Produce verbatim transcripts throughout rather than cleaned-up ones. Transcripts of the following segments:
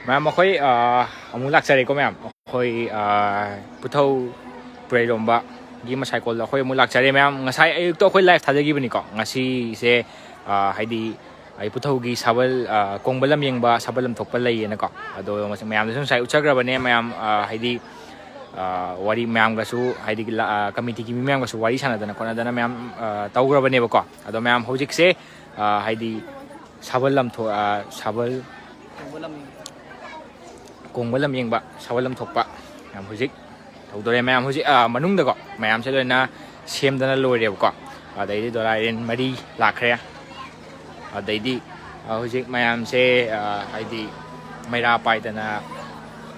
ꯃꯌꯥꯝ, ꯑꯩꯈꯣꯏ ꯑ, ꯑꯃꯨꯛ ꯂꯥꯛꯆꯔꯦꯀꯣ ꯃꯌꯥꯝ꯫ ꯑꯩꯈꯣꯏ ꯑ, ꯄꯨꯊꯧ ꯄꯨꯔꯩꯔꯣꯝꯕꯒꯤ ꯃꯁꯥꯏꯀꯣꯜꯗ ꯑꯩꯈꯣꯏ ꯑꯃꯨꯛ ꯂꯥꯛꯆꯔꯦ ꯃꯌꯥꯝ꯫ ꯉꯁꯥꯏ ꯑꯌꯨꯛꯇ ꯑꯩꯈꯣꯏ ꯂꯥꯏꯐ ꯊꯥꯖꯈꯤꯕꯅꯤꯀꯣ꯫ ꯉꯁꯤꯁꯦ ꯑ, ꯍꯥꯏꯗꯤ ꯑꯩ ꯄꯨꯊꯧꯒꯤ ꯁꯥꯕꯜ, ꯑ, ꯀꯣꯡꯕ ꯂꯝꯌꯦꯡꯕ, ꯁꯥꯕꯜ ꯂꯝꯊꯣꯛꯄ ꯂꯩꯌꯦꯅꯀꯣ꯫ ꯑꯗꯣ ꯃꯌꯥꯝꯗꯁꯨ ꯉꯁꯥꯏ ꯎꯠꯆꯈ꯭ꯔꯕꯅꯦ ꯃꯌꯥꯝ, ꯑ, ꯍꯥꯏꯗꯤ ꯑ, ꯋꯥꯔꯤ ꯃꯌꯥꯝꯒꯁꯨ, ꯍꯥꯏꯗꯤ ꯂ-, ꯑ, ꯀꯃꯤꯇꯤꯒꯤ ꯃꯤ ꯃꯌꯥꯝꯒꯁꯨ ꯋꯥꯔꯤ ꯁꯥꯟꯅꯗꯅ ꯈꯣꯠꯅꯗꯅ ꯃꯌꯥꯝ ꯑ, ꯇꯧꯈ꯭ꯔꯕꯅꯦꯕꯀꯣ꯫ ꯑꯗꯣ ꯃꯌꯥꯝ ꯍꯧꯖꯤꯛꯁꯦ ꯑ, ꯍꯥꯏꯗꯤ ꯁꯥꯕꯜ ꯂꯝꯊꯣꯛ ꯑ, ꯁꯥꯕꯜ ꯀꯣꯡꯕ ꯂꯝꯌꯦꯡꯕ, ꯁꯥꯕꯜ ꯂꯝꯊꯣꯛꯄ ꯃꯌꯥꯝ ꯍꯧꯖꯤꯛ ꯇꯧꯗꯣꯔꯦ꯫ ꯃꯌꯥꯝ ꯍꯧꯖꯤꯛ ꯑ, ꯃꯅꯨꯡꯗꯀꯣ ꯃꯌꯥꯝꯁꯦ ꯂꯣꯏꯅ ꯁꯦꯝꯗꯅ ꯂꯣꯏꯔꯦꯕꯀꯣ꯫ ꯑꯗꯩꯗꯤ ꯗꯣꯂꯥꯏꯔꯦꯟ ꯃꯔꯤ ꯂꯥꯛꯈ꯭ꯔꯦ꯫ ꯑꯗꯩꯗꯤ ꯑ, ꯍꯧꯖꯤꯛ ꯃꯌꯥꯝꯁꯦ ꯑ, ꯍꯥꯏꯗꯤ ꯃꯩꯔꯥ ꯄꯥꯏꯗꯅ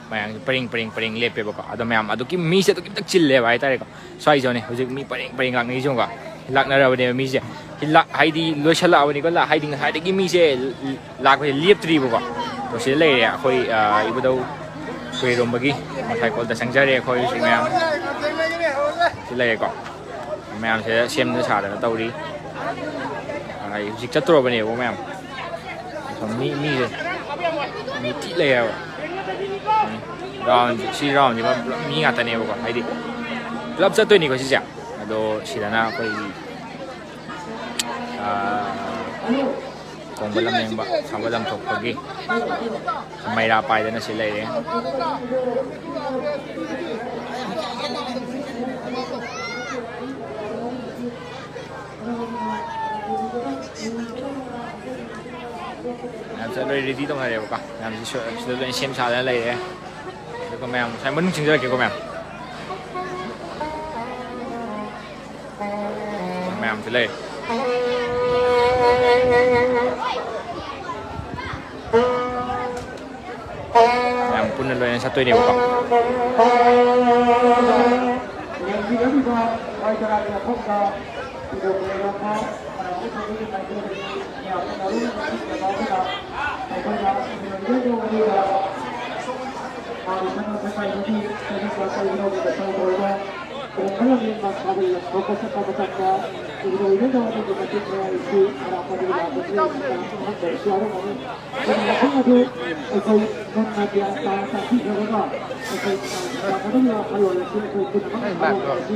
ꯃꯌꯥꯝꯁꯦ ꯄꯔꯦꯡ ꯄꯔꯦꯡ ꯄꯔꯦꯡ ꯂꯦꯞꯄꯦꯕꯀꯣ꯫ ꯑꯗꯣ ꯃꯌꯥꯝ ꯑꯗꯨꯛꯀꯤ ꯃꯤꯁꯦ ꯑꯗꯨꯛꯀꯤ ꯃꯇꯤꯛ ꯆꯤꯜꯂꯦꯕ ꯍꯥꯏꯇꯥꯔꯦꯀꯣ꯫ ꯁ꯭ꯋꯥꯏꯁꯤꯅꯦ ꯍꯧꯖꯤꯛ ꯃꯤ ꯄꯔꯦꯡ ꯄꯔꯦꯡ ꯂꯥꯛꯅꯩꯁꯦ ꯌꯦꯡꯉꯨꯀꯣ꯫ ꯂꯥꯛꯅꯔꯕꯅꯦꯕ ꯃꯤꯁꯦ꯫ ꯂꯥꯛ-, ꯍꯥꯏꯗꯤ ꯂꯣꯏꯁꯜꯂꯛꯑꯕꯅꯤꯀꯣ꯫ ꯂꯥꯛ-, ꯍꯥꯏꯗꯤ ꯉꯁꯥꯏꯗꯒꯤ ꯃꯤꯁꯦ ꯂꯥꯛꯄꯁꯦ ꯂꯦꯞꯇ꯭ꯔꯤꯕꯀꯣ꯫ ꯑꯗꯣ ꯁꯤꯗ ꯂꯩꯔꯦ ꯑꯩꯈꯣꯏ ꯑ, ꯏꯕꯨꯙꯧ ꯀꯨꯏꯔꯣꯝꯕꯒꯤ ꯃꯁꯥꯏꯀꯣꯜꯗ ꯆꯪꯖꯔꯦ ꯑꯩꯈꯣꯏ ꯍꯧꯖꯤꯛ ꯃꯌꯥꯝ꯫ ꯁꯤ ꯂꯩꯔꯦꯀꯣ꯫ ꯃꯌꯥꯝꯁꯦ ꯁꯦꯝꯗꯅ ꯁꯥꯗꯅ ꯇꯧꯔꯤ꯫ ꯑꯩ ꯍꯧꯖꯤꯛ ꯆꯠꯇꯣꯔꯕꯅꯦꯕ ꯃꯌꯥꯝ꯫ ꯃꯤ, ꯃꯤꯁꯦ ꯃꯤ ꯊꯤ ꯂꯩꯌꯦꯕ꯫ ꯔꯥꯎꯟꯁꯦ, ꯁꯤ ꯔꯥꯎꯟꯁꯤꯃ ꯄꯨꯂꯞ ꯃꯤ ꯉꯥꯛꯇꯅꯦꯕꯀꯣ꯫ ꯍꯥꯏꯗꯤ ꯄꯨꯂꯞ ꯆꯠꯇꯣꯏꯅꯤꯀꯣ ꯁꯤꯁꯦ꯫ ꯑꯗꯣ ꯁꯤꯗꯅ ꯑꯩꯈꯣꯏꯒꯤ ꯑꯥ, ꯀꯣꯡꯕ ꯂꯝꯌꯦꯡꯕ, ꯁꯥꯕꯜ ꯂꯝꯊꯣꯛꯄꯒꯤ ꯃꯩꯔꯥ ꯄꯥꯏꯗꯅ ꯁꯤ ꯂꯩꯔꯦ꯫ ꯃꯌꯥꯝꯁꯦ ꯂꯣꯏ ꯔꯦꯗꯤ ꯇꯧꯅꯔꯦꯕꯀꯣ꯫ ꯃꯌꯥꯝꯁꯦ ꯁ-, ꯁꯤꯗ ꯂꯣꯏ ꯁꯦꯝ ꯁꯥꯗꯅ ꯂꯩꯔꯦ꯫ ꯑꯗꯨꯒ ꯃꯌꯥꯝ ꯉꯁꯥꯏ ꯃꯅꯨꯡ ꯆꯪꯖꯔꯛꯀꯦꯀꯣ ꯃꯌꯥꯝ꯫ ꯃꯌꯥꯝꯁꯨ ꯂꯩ꯫ ꯃꯌꯥꯝ ꯄꯨꯟꯅ ꯂꯣꯏꯅ ꯆꯠꯇꯣꯏꯅꯦꯕꯀꯣ꯫ ꯃꯔꯝ ꯂꯦꯟꯕ ꯁꯥꯕ ꯂꯝ ꯊꯣꯛꯄ ꯆꯠꯄ ꯃꯇꯝꯗ ꯏꯔꯣꯏꯅꯗꯕ ꯑꯗꯨꯒꯤ ꯃꯇꯤꯛ ꯃꯌꯥꯏ ꯑꯁꯤ ꯑꯔꯥꯞꯄꯗꯒꯤ ꯂꯥꯛꯄ ꯃꯤꯑꯣꯏꯁꯤꯡꯅ ꯈꯪꯗꯕꯁꯨ ꯌꯥꯎꯔꯝꯒꯅꯤ꯫ ꯃꯐꯝ ꯑꯗꯨ ꯑꯩꯈꯣꯏ ꯃꯨꯟꯅ ꯒ꯭ꯌꯥꯟ ꯇꯥꯅ ꯇꯥꯛꯄꯤꯈ꯭ꯔꯒ ꯑꯩꯈꯣꯏ ꯁꯥꯟꯅꯒꯗꯕ ꯋꯥꯈꯜꯂꯣꯟ ꯑꯁꯤ ꯑꯩꯈꯣꯏ ꯄꯨꯝꯅꯃꯛ ꯊꯥꯗꯣꯛꯄ ꯑꯁꯤ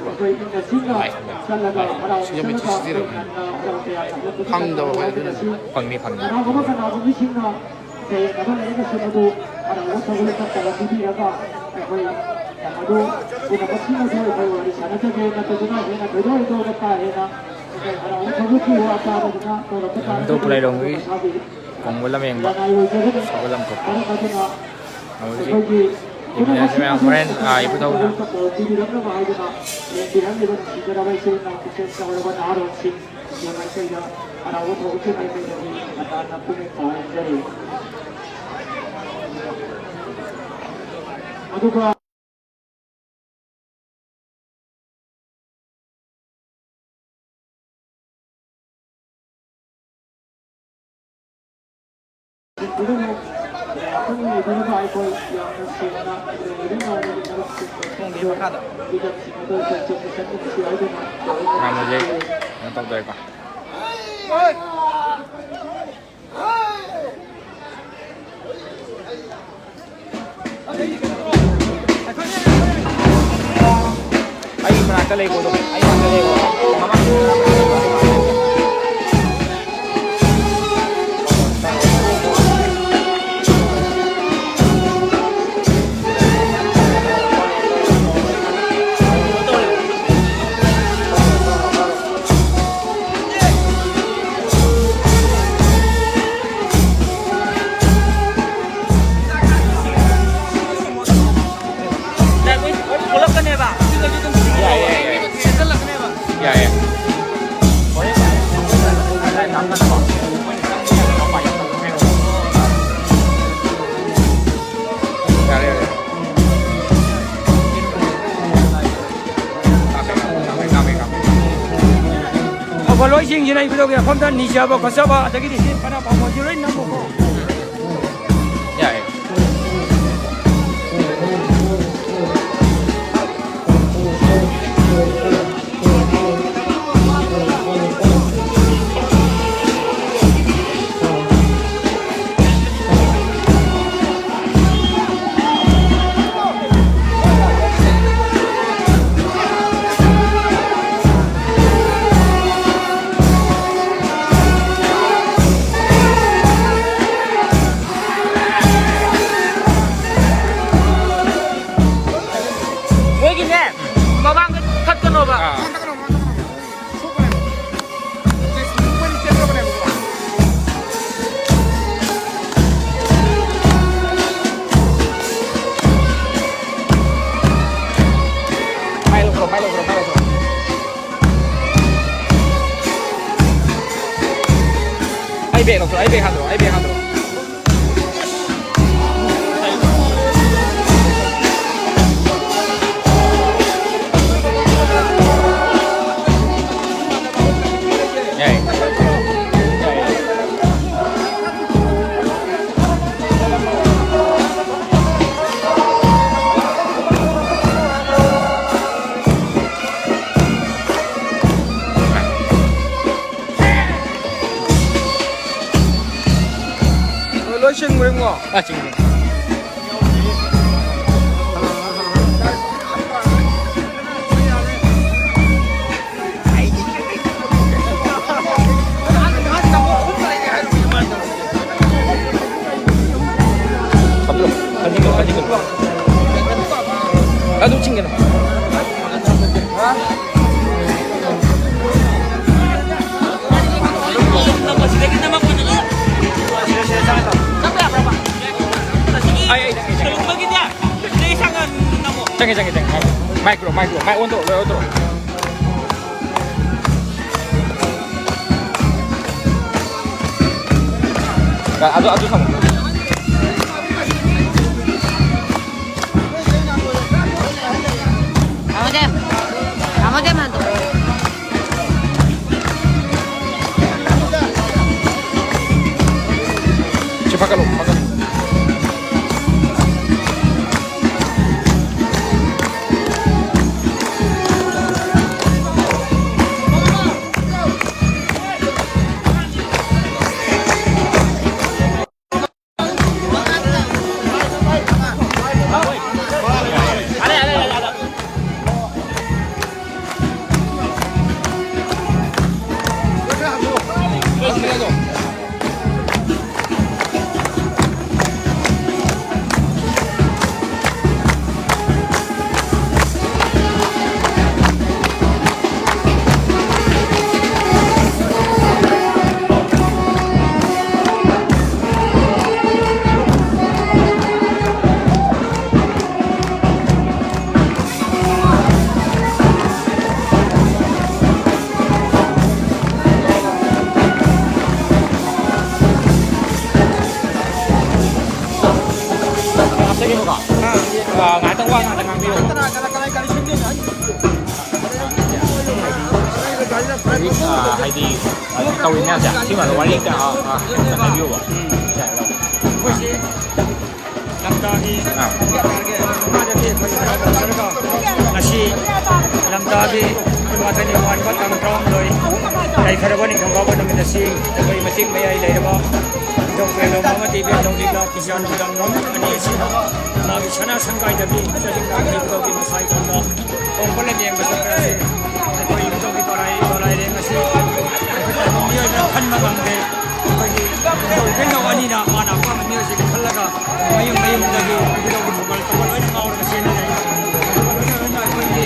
ꯑꯩꯈꯣꯏ ꯏꯪꯅ ꯆꯤꯛꯅ ꯆꯠꯂꯒ ꯍꯔꯥꯎ ꯍꯔꯥꯎ ꯀꯌꯥ ꯊꯥꯗꯣꯛꯄ ꯐꯪꯗꯕ ꯍꯣꯏ ꯑꯗꯨꯅ ꯐꯪꯅꯤ ꯐꯪꯅꯤ꯫ ꯀꯅꯥꯒꯨꯝꯕ ꯀꯅꯥꯒꯨꯝꯕꯁꯤꯡꯅ ꯂꯩꯔꯒ ꯂꯩꯔꯒꯁꯨ ꯃꯗꯨ ꯍꯔꯥꯎꯕ ꯊꯧꯒꯜ ꯑꯃꯠꯇ ꯄꯤꯕꯤꯔꯒ ꯑꯩꯈꯣꯏ ꯃꯗꯨ ꯄꯨꯝꯅꯃꯛꯁꯤꯡ ꯑꯗꯨ ꯑꯩꯈꯣꯏ ꯋꯥꯔꯤ ꯁꯥꯟꯅꯖꯒꯦ꯫ ꯅꯠꯇ꯭ꯔꯗꯨꯅ ꯍꯦꯟꯅ ꯊꯣꯏꯗꯣꯛ ꯍꯦꯟꯗꯣꯛꯅ ꯀꯥ ꯍꯦꯟꯅ ꯑꯩꯈꯣꯏ ꯍꯔꯥꯎꯕ ꯊꯧꯒꯜꯒꯤ ꯋꯥ ꯇꯥꯕꯗꯨꯅ ꯇꯧꯔꯛꯄ ꯂꯝꯗꯣ ꯇꯥꯔꯒꯗꯤ ꯈꯨꯂꯥꯏꯂꯣꯡꯒꯤ ꯃꯁꯥꯒꯤ ꯀꯣꯡꯕ ꯂꯝꯌꯦꯡꯕ ꯂꯅꯥꯏ ꯑꯣꯏꯖꯒꯗꯕ ꯁꯒꯣꯜ ꯂꯝ ꯀꯣꯛꯄ꯫ ꯃꯔꯝ ꯑꯗꯨꯅ ꯑꯗꯣ ꯍꯧꯖꯤꯛ ꯑꯩꯈꯣꯏꯒꯤ ꯌꯦꯡꯃꯤꯟꯅꯁꯤ ꯄꯨꯝꯅꯃꯛꯁꯤꯡ ꯃꯌꯥꯝ꯫ ꯑꯗꯨ ꯍꯣꯔꯦꯟ, ꯑꯥ, ꯏꯄꯨ ꯊꯧꯅ ꯄꯤꯕꯤꯔꯛꯅꯕ ꯍꯥꯏꯗꯨꯅ ꯂꯦꯡꯕꯤꯔꯛꯂꯤꯕ ꯅꯨꯡꯁꯤꯖꯔꯕ ꯏꯆꯦ ꯏꯅꯥꯎ ꯄꯨꯛꯆꯦꯜ ꯆꯥꯎꯔꯕ ꯅꯍꯥꯔꯣꯜꯁꯤꯡ ꯃꯥꯏꯀꯩꯗ ꯍꯔꯥꯎꯕ ꯊꯧꯔꯝꯒꯤ ꯃꯥꯏꯀꯩꯗꯒꯤ ꯍꯟꯅ ꯍꯟꯅ ꯄꯨꯛꯅꯤꯡ ꯊꯧꯒꯠꯆꯔꯤ꯫ ꯑꯗꯨꯒ ꯄꯨꯝꯅꯃꯛ ꯄꯨꯛꯅꯤꯡ ꯂꯩꯕꯤꯔꯒ ꯑꯩꯈꯣꯏ ꯌꯥꯝꯅ ꯁꯦꯡꯅ ꯂꯩꯔꯤꯕ ꯃꯔꯨꯞꯁꯤꯡ ꯃꯈꯥꯗ ꯃꯇꯝꯁꯤꯡ ꯑꯗꯨ ꯑꯩꯈꯣꯏ ꯆꯨꯝꯅ ꯆꯠꯃꯤꯟꯅꯁꯤ ꯍꯥꯏꯗꯨꯅ ꯃꯌꯥꯝꯅꯁꯦ ꯀꯩꯅꯣ ꯇꯧꯗꯣꯏꯀꯣ꯫ ꯑꯩ ꯃꯅꯥꯛꯇ ꯂꯩꯀꯣ ꯑꯗꯨꯝ꯫ ꯑꯩ ꯃꯅꯥꯛꯇ ꯂꯩꯀꯣ꯫ ꯃꯃꯥꯡ ꯊꯣꯛꯂꯛꯀꯅꯦꯕ꯫ ꯌꯥꯏ, ꯌꯥꯏ, ꯌꯥꯏ꯫ ꯆꯦꯟꯁꯤꯜꯂꯛꯀꯅꯦꯕ꯫ ꯌꯥꯏ, ꯌꯥꯏ꯫ ꯌꯥꯔꯦ, ꯌꯥꯔꯦ꯫ ꯀꯥꯞꯄꯦ, ꯀꯥꯞꯄꯦ, ꯀꯥꯞꯄꯦ, ꯀꯥꯞꯄꯦ꯫ ꯑꯐꯕ ꯂꯣꯏꯁꯤꯡꯁꯤꯅ ꯏꯕꯨꯙꯧꯒꯤ ꯃꯐꯝꯗ ꯅꯤꯖꯕ ꯈꯣꯠꯆꯕ ꯑꯗꯒꯤꯗꯤ ꯁꯤ ꯐꯅ ꯐꯕ ꯑꯣꯏꯁꯤ ꯂꯣꯏ ꯅꯝꯃꯨꯀꯣ꯫ ꯌꯥꯏ꯫ ꯑꯩ ꯕꯦꯛ ꯍꯥꯟꯗꯣꯛꯑꯣ, ꯑꯩ ꯕꯦꯛ ꯍꯥꯟꯗꯣꯛꯑꯣ꯫ ꯌꯥꯏ꯫ ꯂꯣꯏ ꯁꯤꯟꯈ꯭ꯔꯦꯀꯣ? ꯑꯥ, ꯁꯤꯟꯈ꯭ꯔꯦ꯫ ꯑꯗꯨꯝ ꯆꯤꯡꯒꯅꯨ꯫ ꯑꯩ, ꯑꯩ, ꯑꯩ, ꯑꯩ꯫ ꯆꯪꯉꯦ, ꯆꯪꯉꯦ, ꯆꯪꯉꯦ꯫ ꯃꯥꯏꯛ ꯄꯤꯔꯛꯑꯣ, ꯃꯥꯏꯛ ꯄꯤꯔꯛꯑꯣ꯫ ꯃꯥꯏꯛ ꯑꯣꯟ ꯇꯧꯔꯣ, ꯂꯣꯏ ꯑꯣꯟ ꯇꯧꯔꯣ꯫ ꯑꯗꯨ, ꯑꯗꯨ ꯊꯝꯃꯣ꯫ ꯊꯝꯃꯒꯦ꯫ ꯊꯝꯃꯒꯦ, ꯃꯥꯟꯗꯣ꯫ ꯁꯤ ꯐꯒꯠꯂꯣ, ꯐꯒꯠꯂꯣ꯫ ꯑꯥ, ꯉꯥꯏꯍꯥꯛꯇꯪ ꯋꯥ ꯉꯥꯛꯇꯪ ꯉꯥꯡꯕꯤꯌꯨ꯫ ꯍꯧꯖꯤꯛ, ꯑꯥ, ꯍꯥꯏꯗꯤ, ꯑꯥ, ꯇꯧꯔꯤ ꯃꯌꯥꯝꯁꯦ ꯁꯤ ꯃꯥꯅ ꯋꯥꯔꯤ ꯑꯝꯇ, ꯑꯥ, ꯑꯥ, ꯑꯝꯇ ꯍꯥꯏꯕꯤꯌꯨꯕ꯫ ꯂꯝꯇꯥꯒꯤ ꯑꯥ꯫ ꯃꯈꯥꯗꯒꯤ ꯑꯩꯈꯣꯏ ꯍꯔꯥꯎ ꯇꯧꯖꯔꯒ ꯉꯁꯤ ꯂꯝꯇꯥꯒꯤ ꯀꯨꯟꯃꯥꯊꯣꯏꯅꯤ ꯋꯥꯟꯕ ꯇꯥꯡ ꯇꯔꯥꯍꯨꯝꯗꯣꯏ ꯂꯩꯈ꯭ꯔꯕ ꯅꯤꯡꯊꯧꯀꯥꯕ ꯅꯨꯃꯤꯠ ꯑꯁꯤ ꯑꯩꯈꯣꯏ ꯃꯇꯤꯛ ꯃꯌꯥꯏ ꯂꯩꯔꯕ ꯅꯤꯡꯊꯧ ꯀꯩꯔꯣꯝ ꯑꯃꯗꯤ ꯏꯕꯦꯟ ꯅꯣꯡꯂꯤꯛꯂꯥ ꯀꯤꯆꯥꯟ ꯈꯨꯂꯪꯂꯣꯝ ꯑꯅꯤ ꯑꯁꯤꯅ ꯃꯥꯒꯤ ꯁꯅꯥ ꯁꯪꯒꯥꯏꯗꯒꯤ ꯆꯥꯖꯤꯡ ꯂꯥꯡꯕꯤꯕꯗꯒꯤ ꯃꯁꯥꯏ ꯀꯣꯟꯗ ꯈꯣꯡꯕ ꯂꯦꯡꯕ ꯆꯠꯄ ꯑꯁꯤ ꯑꯩꯈꯣꯏ ꯏꯕꯨꯡꯒꯤ ꯗꯣꯂꯥꯏ, ꯗꯣꯂꯥꯏꯔꯦꯡ ꯑꯁꯤ ꯑꯩꯈꯣꯏ ꯃꯤꯑꯣꯏꯕꯅ ꯈꯟꯕ ꯉꯝꯗꯦ꯫ ꯑꯩꯈꯣꯏꯒꯤ ꯏꯕꯨꯡꯒꯤ ꯏꯕꯦꯟꯅꯧ ꯑꯅꯤꯅ ꯃꯥꯅ ꯑꯄꯥꯝꯕ ꯃꯤꯑꯣꯏꯁꯤꯡ ꯈꯜꯂꯒ ꯃꯌꯨꯝ ꯃꯌꯨꯝꯗꯒꯤ ꯏꯕꯨꯡꯒꯤ ꯊꯧꯒꯜ ꯊꯧꯒꯜ ꯂꯣꯏꯅ ꯉꯥꯎꯔꯒ ꯆꯦꯟꯅꯔꯦ꯫ ꯂꯣꯏꯅ ꯑꯩꯈꯣꯏꯒꯤ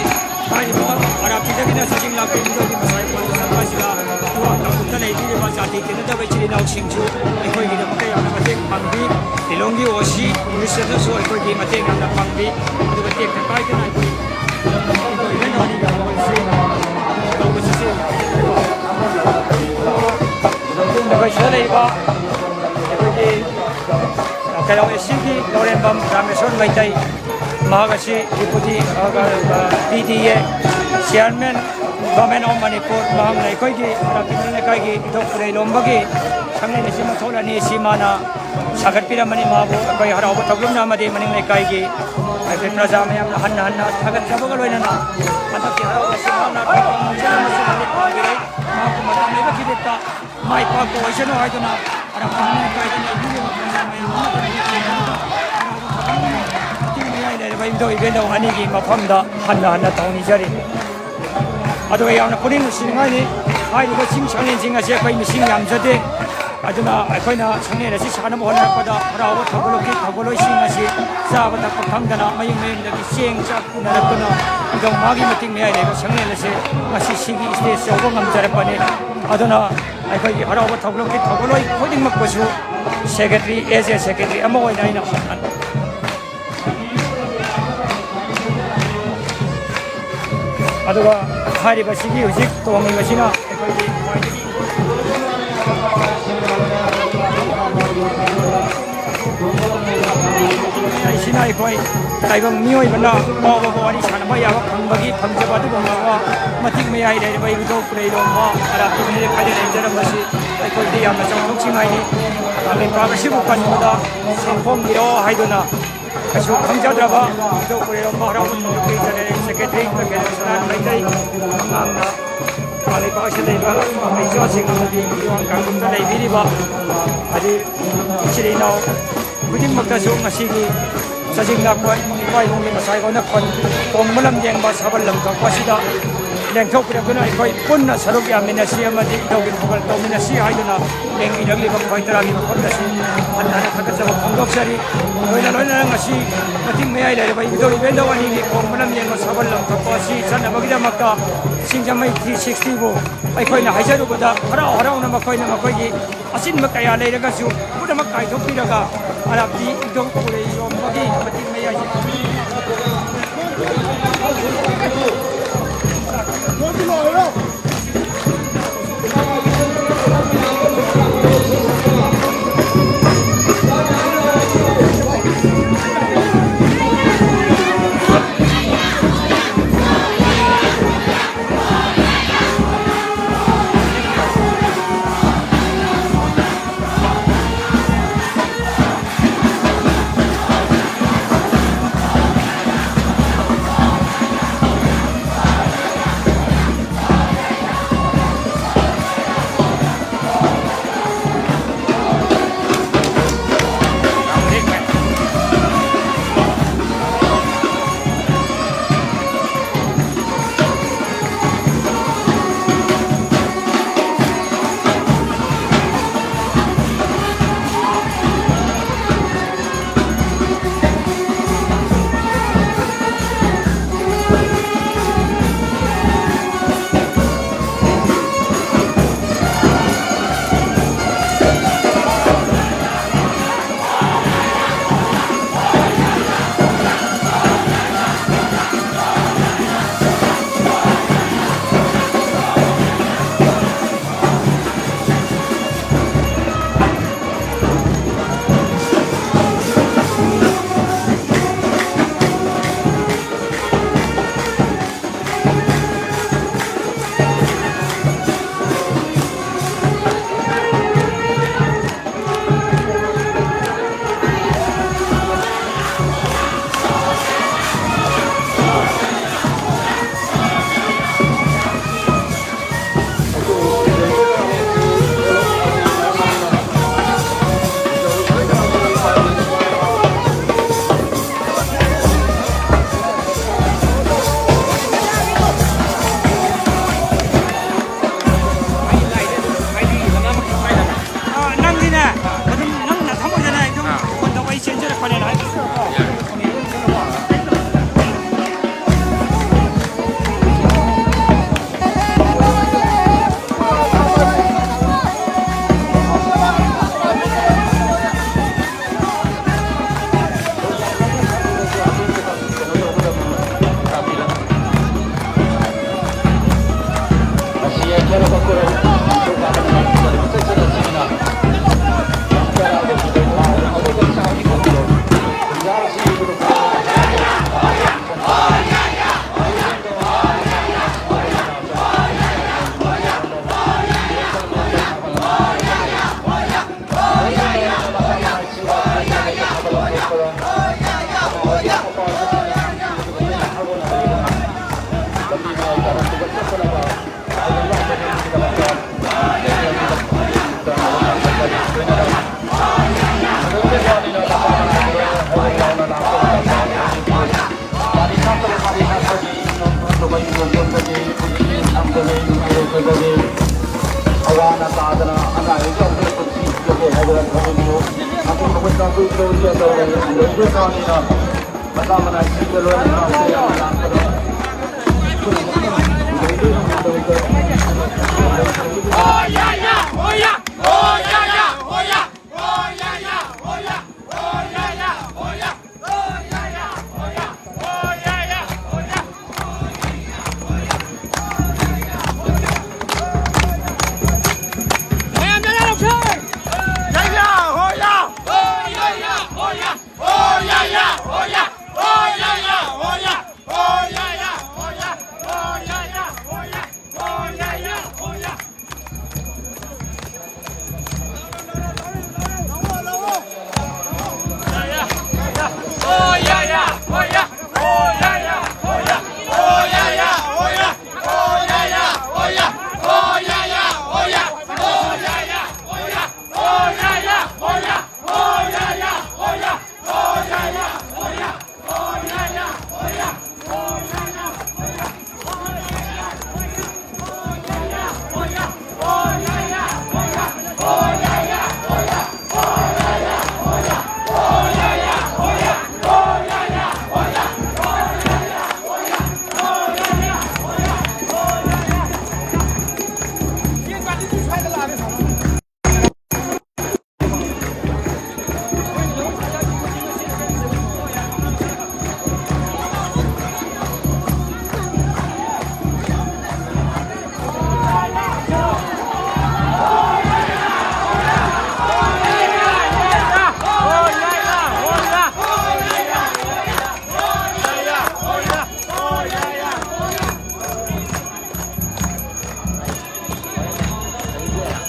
ꯍꯥꯏꯔꯤꯕ ꯋꯥꯔꯥꯞꯁꯤꯗꯒꯤꯅ ꯆꯥꯖꯤꯡ ꯂꯥꯛꯄ ꯏꯕꯨꯡꯒꯤ ꯃꯁꯥꯏ ꯀꯣꯟꯗ ꯆꯠꯄ ꯑꯁꯤꯗ ꯂꯩꯕꯤꯔꯤꯕ ꯖꯥꯇꯤ ꯈꯦꯠꯅꯗꯕ ꯏꯆꯤꯜ ꯏꯅꯥꯎꯁꯤꯡꯁꯨ ꯑꯩꯈꯣꯏꯒꯤꯗꯃꯛꯇ ꯌꯥꯝꯅ ꯃꯇꯦꯡ ꯄꯥꯡꯕꯤ꯫ ꯂꯤꯂꯣꯡꯒꯤ ꯑꯣ ꯁꯤ ꯄꯨꯂꯤꯁꯇꯁꯨ ꯑꯩꯈꯣꯏꯒꯤ ꯃꯇꯦꯡ ꯌꯥꯝꯅ ꯄꯥꯡꯕꯤ꯫ ꯑꯗꯨꯒ ꯇꯦꯛꯇ ꯀꯥꯏꯗꯅ ꯑꯩꯈꯣꯏ ꯏꯕꯨꯡꯒꯤ ꯏꯕꯦꯟꯅꯧ ꯑꯅꯤꯒꯤ ꯊꯧꯒꯜꯁꯤ ꯇꯧꯕꯁꯤꯁꯨ ꯑꯩꯈꯣꯏ ꯁꯤꯗ ꯂꯩꯔꯤꯕ ꯑꯩꯈꯣꯏꯒꯤ ꯀꯩꯅꯣ ꯑꯦꯁꯤꯒꯤ ꯂꯧꯔꯦꯝꯕꯝ ꯔꯥꯃꯦꯁꯣꯔ ꯃꯩꯇꯩ, ꯃꯍꯥꯛ ꯑꯁꯤ ꯗꯤꯄꯨꯇꯤ, ꯑ, ꯑ, ꯄꯤ ꯗꯤ ꯑꯦ ꯆꯤꯌꯥꯔꯃꯦꯟ, ꯒꯣꯔꯃꯦꯟ ꯑꯣꯐ ꯃꯅꯤꯄꯨꯔ, ꯃꯍꯥꯛꯅ ꯑꯩꯈꯣꯏꯒꯤ ꯃꯅꯤꯡ ꯂꯩꯀꯥꯏꯒꯤ ꯏꯊꯧ ꯈꯨꯂꯩ ꯂꯣꯝꯕꯒꯤ ꯁꯪꯂꯦꯟ ꯑꯁꯤ ꯃꯊꯣꯜ ꯑꯅꯤ ꯑꯁꯤ ꯃꯥꯅ ꯁꯥꯒꯠꯄꯤꯔꯝꯕꯅꯤ꯫ ꯃꯥꯕꯨ ꯑꯩꯈꯣꯏ ꯍꯔꯥꯎꯕ ꯊꯧꯒꯜꯅ ꯑꯃꯗꯤ ꯃꯅꯤꯡ ꯂꯩꯀꯥꯏꯒꯤ ꯑꯩꯈꯣꯏ ꯄ꯭ꯔꯖꯥ ꯃꯌꯥꯝꯅ ꯍꯟꯅ ꯍꯟꯅ ꯊꯥꯒꯠꯆꯕꯒ ꯂꯣꯏꯅꯅ ꯍꯟꯗꯛꯀꯤ ꯍꯔꯥꯎꯕ ꯑꯁꯤ ꯃꯍꯥꯛꯅ ꯊꯧꯒꯜ ꯃꯁꯤꯗ ꯃꯁꯤꯗ ꯄꯥꯡꯊꯣꯛꯄꯤꯔꯦ꯫ ꯃꯍꯥꯛꯄꯨ ꯃꯇꯝ ꯂꯩꯕ ꯈꯤꯗꯤꯛꯇ ꯃꯥꯏ ꯄꯥꯛꯄ ꯑꯣꯏꯁꯅꯨ ꯍꯥꯏꯗꯨꯅ ꯑꯔꯥꯞꯄ ꯃꯅꯤꯡ ꯂꯩꯀꯥꯏꯗ ꯂꯩꯕꯤꯔꯤꯕ ꯄ꯭ꯔꯖꯥ ꯃꯌꯥꯝ ꯑꯃ ꯃꯇꯤꯛ ꯃꯌꯥꯏ ꯂꯩꯔꯕ ꯏꯕꯨꯙꯧ ꯏꯕꯦꯟꯙꯧ ꯑꯅꯤꯒꯤ ꯃꯐꯝꯗ ꯍꯟꯅ ꯍꯟꯅ ꯊꯧꯅꯤꯖꯔꯤ꯫ ꯑꯗꯨꯒ ꯌꯥꯝꯅ ꯄꯨꯛꯅꯤꯡ ꯅꯨꯡꯁꯤꯅꯤꯡꯉꯥꯏꯅꯤ, ꯍꯥꯏꯔꯤꯕ ꯆꯤꯡ ꯁꯪꯂꯦꯟꯁꯤꯡ ꯑꯁꯤ ꯑꯩꯈꯣꯏ ꯃꯤꯁꯤꯡ ꯌꯥꯝꯖꯗꯦ꯫ ꯑꯗꯨꯅ ꯑꯩꯈꯣꯏꯅ ꯁꯪꯂꯦꯟ ꯑꯁꯤ ꯁꯥꯟꯅꯕ ꯍꯣꯠꯅꯔꯛꯄꯗ ꯍꯔꯥꯎꯕ ꯊꯧꯒꯜꯂꯣꯟꯒꯤ ꯊꯧꯒꯜꯂꯣꯏꯁꯤꯡ ꯑꯁꯤ ꯆꯥꯕ ꯊꯛꯄ ꯈꯪꯗꯅ ꯃꯌꯨꯝ ꯃꯌꯨꯝꯗꯒꯤ ꯆꯦꯡ ꯆꯥꯛ ꯄꯨꯅꯔꯛꯇꯨꯅ ꯏꯕꯨꯙꯧ ꯃꯥꯒꯤ ꯃꯇꯤꯛ ꯃꯌꯥꯏ ꯂꯩꯕ ꯁꯪꯂꯦꯟ ꯑꯁꯤ ꯉꯁꯤ ꯁꯤꯒꯤ stage ꯌꯧꯕ ꯉꯝꯖꯔꯛꯄꯅꯤ꯫ ꯑꯗꯨꯅ ꯑꯩꯈꯣꯏꯒꯤ ꯍꯔꯥꯎꯕ ꯊꯧꯒꯜꯂꯣꯟꯒꯤ ꯊꯧꯒꯜꯂꯣꯏ ꯈꯨꯗꯤꯡꯃꯛꯄꯨꯁꯨ secretary, as a secretary ꯑꯃ ꯑꯣꯏꯅ ꯑꯩꯅ ꯑꯗꯨꯒ ꯍꯥꯏꯔꯤꯕꯁꯤꯒꯤ ꯍꯧꯖꯤꯛ ꯇꯣꯡꯉꯤꯕꯁꯤꯅ ꯑꯩꯈꯣꯏꯒꯤ ꯈ꯭ꯋꯥꯏꯗꯒꯤ ꯑꯩꯁꯤꯅ ꯑꯩꯈꯣꯏ ꯇꯥꯏꯕꯪ ꯃꯤꯑꯣꯏꯕꯅ ꯐꯥꯎꯕ ꯋꯥꯔꯤ ꯁꯥꯟꯅꯕ ꯌꯥꯕ ꯐꯪꯕꯒꯤ ꯐꯪꯖꯕ ꯑꯗꯨꯒꯨꯝꯂꯕ ꯃꯇꯤꯛ ꯃꯌꯥꯏ ꯂꯩꯔꯕ ꯏꯕꯨꯙꯧ ꯄꯨꯔꯩꯔꯣꯝꯕ ꯑꯔꯥꯞꯄ ꯃꯤꯔꯦꯞ ꯍꯥꯏꯅ ꯂꯩꯖꯔꯝꯕꯁꯤ ꯑꯩꯈꯣꯏꯗꯤ ꯌꯥꯝꯅ ꯆꯥꯎꯊꯣꯛꯆꯅꯤꯡꯉꯥꯏꯅꯤ꯫ ꯂꯩꯕꯥꯛ ꯑꯁꯤꯕꯨ ꯀꯟꯕꯗ ꯁꯦꯟꯐꯣꯡꯕꯤꯔꯣ ꯍꯥꯏꯗꯨꯅ ꯀꯩꯁꯨ ꯈꯪꯖꯗ꯭ꯔꯕ ꯏꯕꯨꯙꯧ ꯄꯨꯔꯩꯔꯣꯝꯕ ꯍꯔꯥꯎꯕ ꯅꯨꯃꯤꯠꯀꯤ ꯖꯦꯅꯔꯦꯜ ꯁꯦꯀ꯭ꯔꯦꯇꯔꯤ ꯗꯣꯛꯇꯔ ꯁꯅꯥ ꯃꯩꯇꯩ ꯑꯉꯥꯡꯅ ꯂꯩꯕꯥꯛ ꯑꯁꯤꯗ ꯂꯩꯕ ꯂꯩꯆꯠꯁꯤꯡ ꯑꯃꯗꯤ ꯃꯤꯌꯥꯝ ꯀꯥꯡꯂꯨꯞꯇ ꯂꯩꯕꯤꯔꯤꯕ ꯍꯥꯏꯗꯤ ꯏꯆꯤꯜ ꯏꯅꯥꯎ ꯈꯨꯗꯤꯡꯃꯛꯇꯁꯨ ꯉꯁꯤꯒꯤ ꯆꯥꯖꯤꯡ ꯂꯥꯛꯄ ꯏꯄꯥ ꯏꯄꯨꯒꯤ ꯃꯁꯥꯏ ꯑꯣꯟꯅ ꯈꯣꯟ ꯀꯣꯡꯕ ꯂꯝ ꯌꯦꯡꯕ ꯁꯥꯕꯜ ꯂꯝ ꯊꯣꯛꯄ ꯑꯁꯤꯗ ꯂꯦꯡꯊꯣꯛꯄꯤꯔꯛꯇꯨꯅ ꯑꯩꯈꯣꯏ ꯄꯨꯟꯅ ꯁꯔꯨꯛ ꯌꯥꯃꯤꯟꯅꯁꯤ ꯑꯃꯗꯤ ꯏꯙꯧꯒꯤ ꯊꯧꯒꯜ ꯇꯧꯃꯤꯟꯅꯁꯤ ꯍꯥꯏꯗꯨꯅ ꯂꯦꯡꯕꯤꯔꯛꯂꯤꯕ ꯈ꯭ꯋꯥꯏ ꯇꯔꯥꯒꯤ ꯃꯐꯝꯗꯁꯨ ꯍꯟꯅ ꯍꯟꯅ ꯊꯥꯒꯠꯆꯕ ꯐꯣꯡꯗꯣꯛꯆꯔꯤ꯫ ꯂꯣꯏꯅ ꯂꯣꯏꯅꯅ ꯉꯁꯤ ꯃꯇꯤꯛ ꯃꯌꯥꯏ ꯂꯩꯔꯕ ꯏꯕꯨꯙꯧ ꯏꯕꯦꯟꯗꯧ ꯑꯅꯤꯒꯤ ꯀꯣꯡꯕ ꯂꯝ ꯌꯦꯡꯕ ꯁꯥꯕꯜ ꯂꯝ ꯊꯣꯛꯄ ꯑꯁꯤ ꯆꯠꯅꯕꯒꯤꯗꯃꯛꯇ ꯁꯤꯡꯖꯃꯩ ꯊ꯭ꯔꯤ ꯁꯤꯛꯁꯇꯤꯕꯨ ꯑꯩꯈꯣꯏꯅ ꯍꯥꯏꯖꯔꯨꯕꯗ ꯍꯔꯥꯎ ꯍꯔꯥꯎꯅ ꯃꯈꯣꯏꯅ ꯃꯈꯣꯏꯒꯤ ꯑꯆꯤꯟꯕ ꯀꯌꯥ ꯂꯩꯔꯒꯁꯨ ꯄꯨꯝꯅꯃꯛ ꯀꯥꯏꯊꯣꯛꯄꯤꯔꯒ ꯑꯔꯥꯞꯄꯤ ꯏꯙꯧ ꯄꯨꯔꯩꯔꯣꯝꯕꯒꯤ ꯃꯇꯤꯛ ꯃꯌꯥꯏꯁꯦ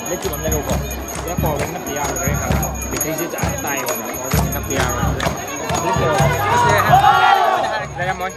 ꯂꯦꯞꯈꯤꯕ ꯑꯃ ꯂꯩꯔꯦꯀꯣ꯫ ꯁꯤꯗ ꯄꯥꯎ ꯂꯣꯏ ꯅꯞꯄ ꯌꯥꯗ꯭ꯔꯦ꯫ ꯕꯦꯇ꯭ꯔꯤꯁꯦ ꯖꯥꯠ ꯖꯥꯠ ꯇꯥꯏꯌꯦꯕ꯫ ꯄꯥꯎ ꯂꯣꯏ ꯅꯞꯄ ꯌꯥꯔꯣꯏ꯫ ꯂꯦꯞꯈꯤꯕ꯫ ꯂꯩꯔꯝꯃꯣꯏ꯫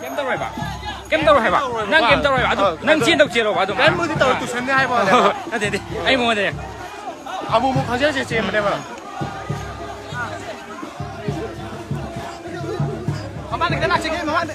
ꯀꯩꯝ ꯇꯧꯔꯣꯏꯕ꯫ ꯀꯩꯝ ꯇꯧꯔꯣꯏ ꯍꯥꯏꯕ꯫ ꯅꯪ ꯀꯩꯝ ꯇꯧꯔꯣꯏꯕ꯫ ꯑꯗꯨ ꯑ, ꯅꯪ ꯑꯗꯨ ꯆꯦꯟꯗꯧ ꯆꯦꯜꯂꯣꯕ ꯑꯗꯨꯝ꯫ ꯀꯩꯝꯕꯨꯗꯤ ꯇꯧꯔꯣꯏ, ꯇꯨꯁꯟꯅꯤ ꯍꯥꯏꯕ ꯋꯥꯅꯦꯕ꯫ ꯅꯠꯇꯦ, ꯅꯠꯇꯦ꯫ ꯑꯩ ꯃꯉꯣꯟꯗꯅꯦ꯫ ꯑꯃꯨꯛ ꯑꯃꯨꯛ ꯈꯪꯆꯦꯟ ꯆꯦꯟ ꯆꯦꯟꯕꯅꯦꯕ꯫ ꯃꯃꯥꯡꯗ ꯈꯤꯇꯪ ꯂꯥꯛꯁꯤꯒꯦ, ꯃꯃꯥꯡꯗ꯫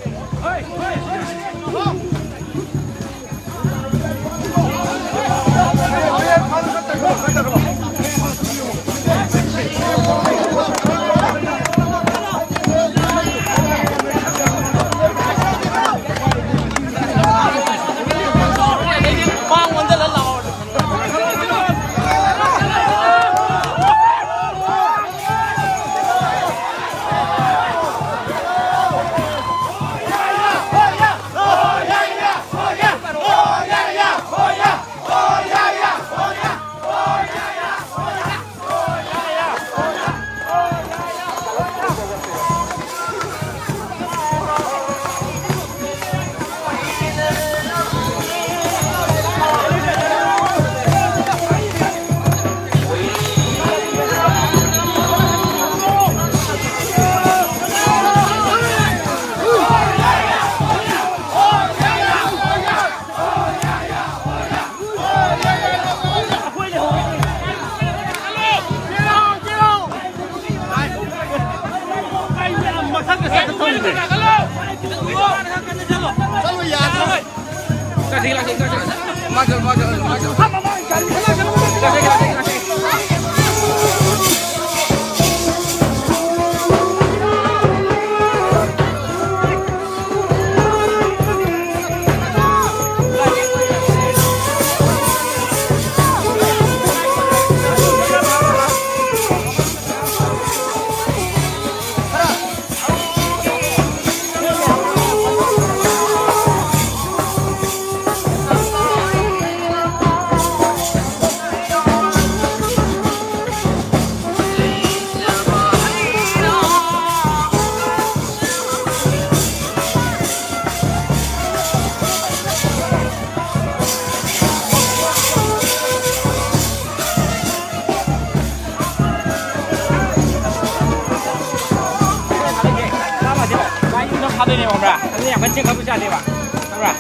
ꯊꯥꯗꯣꯏꯅꯦꯕ, ꯈꯪꯕ꯭ꯔꯥ? ꯑꯗꯨꯅ ꯌꯥꯝ ꯀꯟꯅ ꯆꯦꯟ ꯈꯠꯄꯁꯨ ꯌꯥꯗꯦꯕ, ꯈꯪꯕ꯭ꯔꯥ?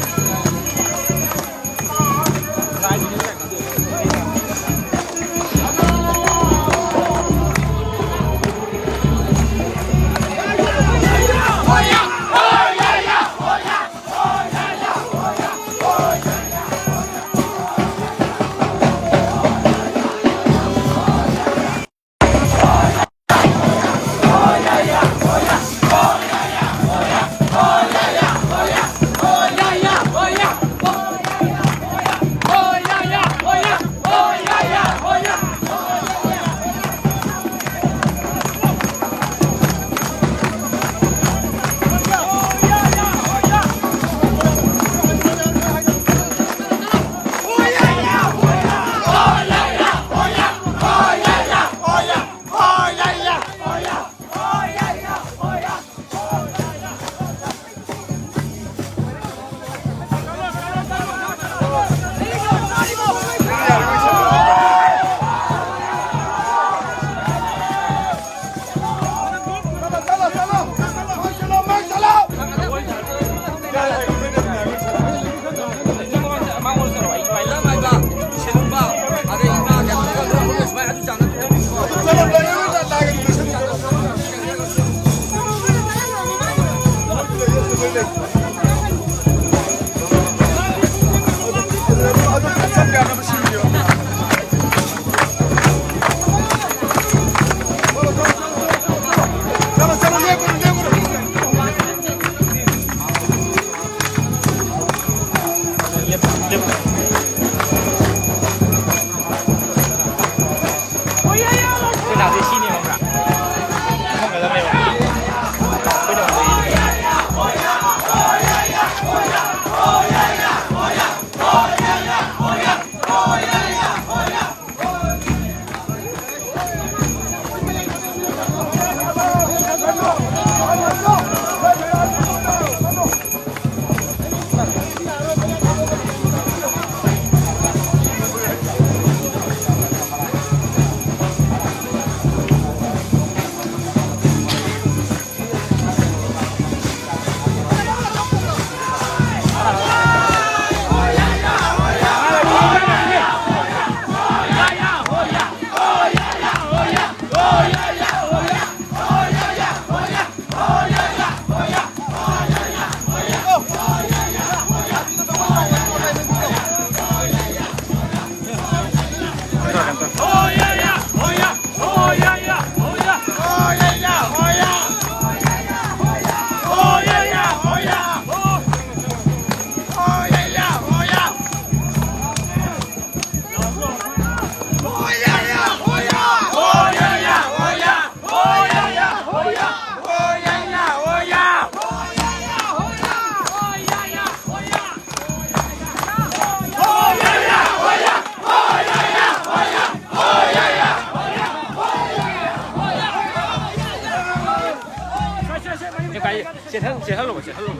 ꯆꯦꯜꯍꯜꯂꯣ, ꯆꯦꯜꯍꯜꯂꯣ꯫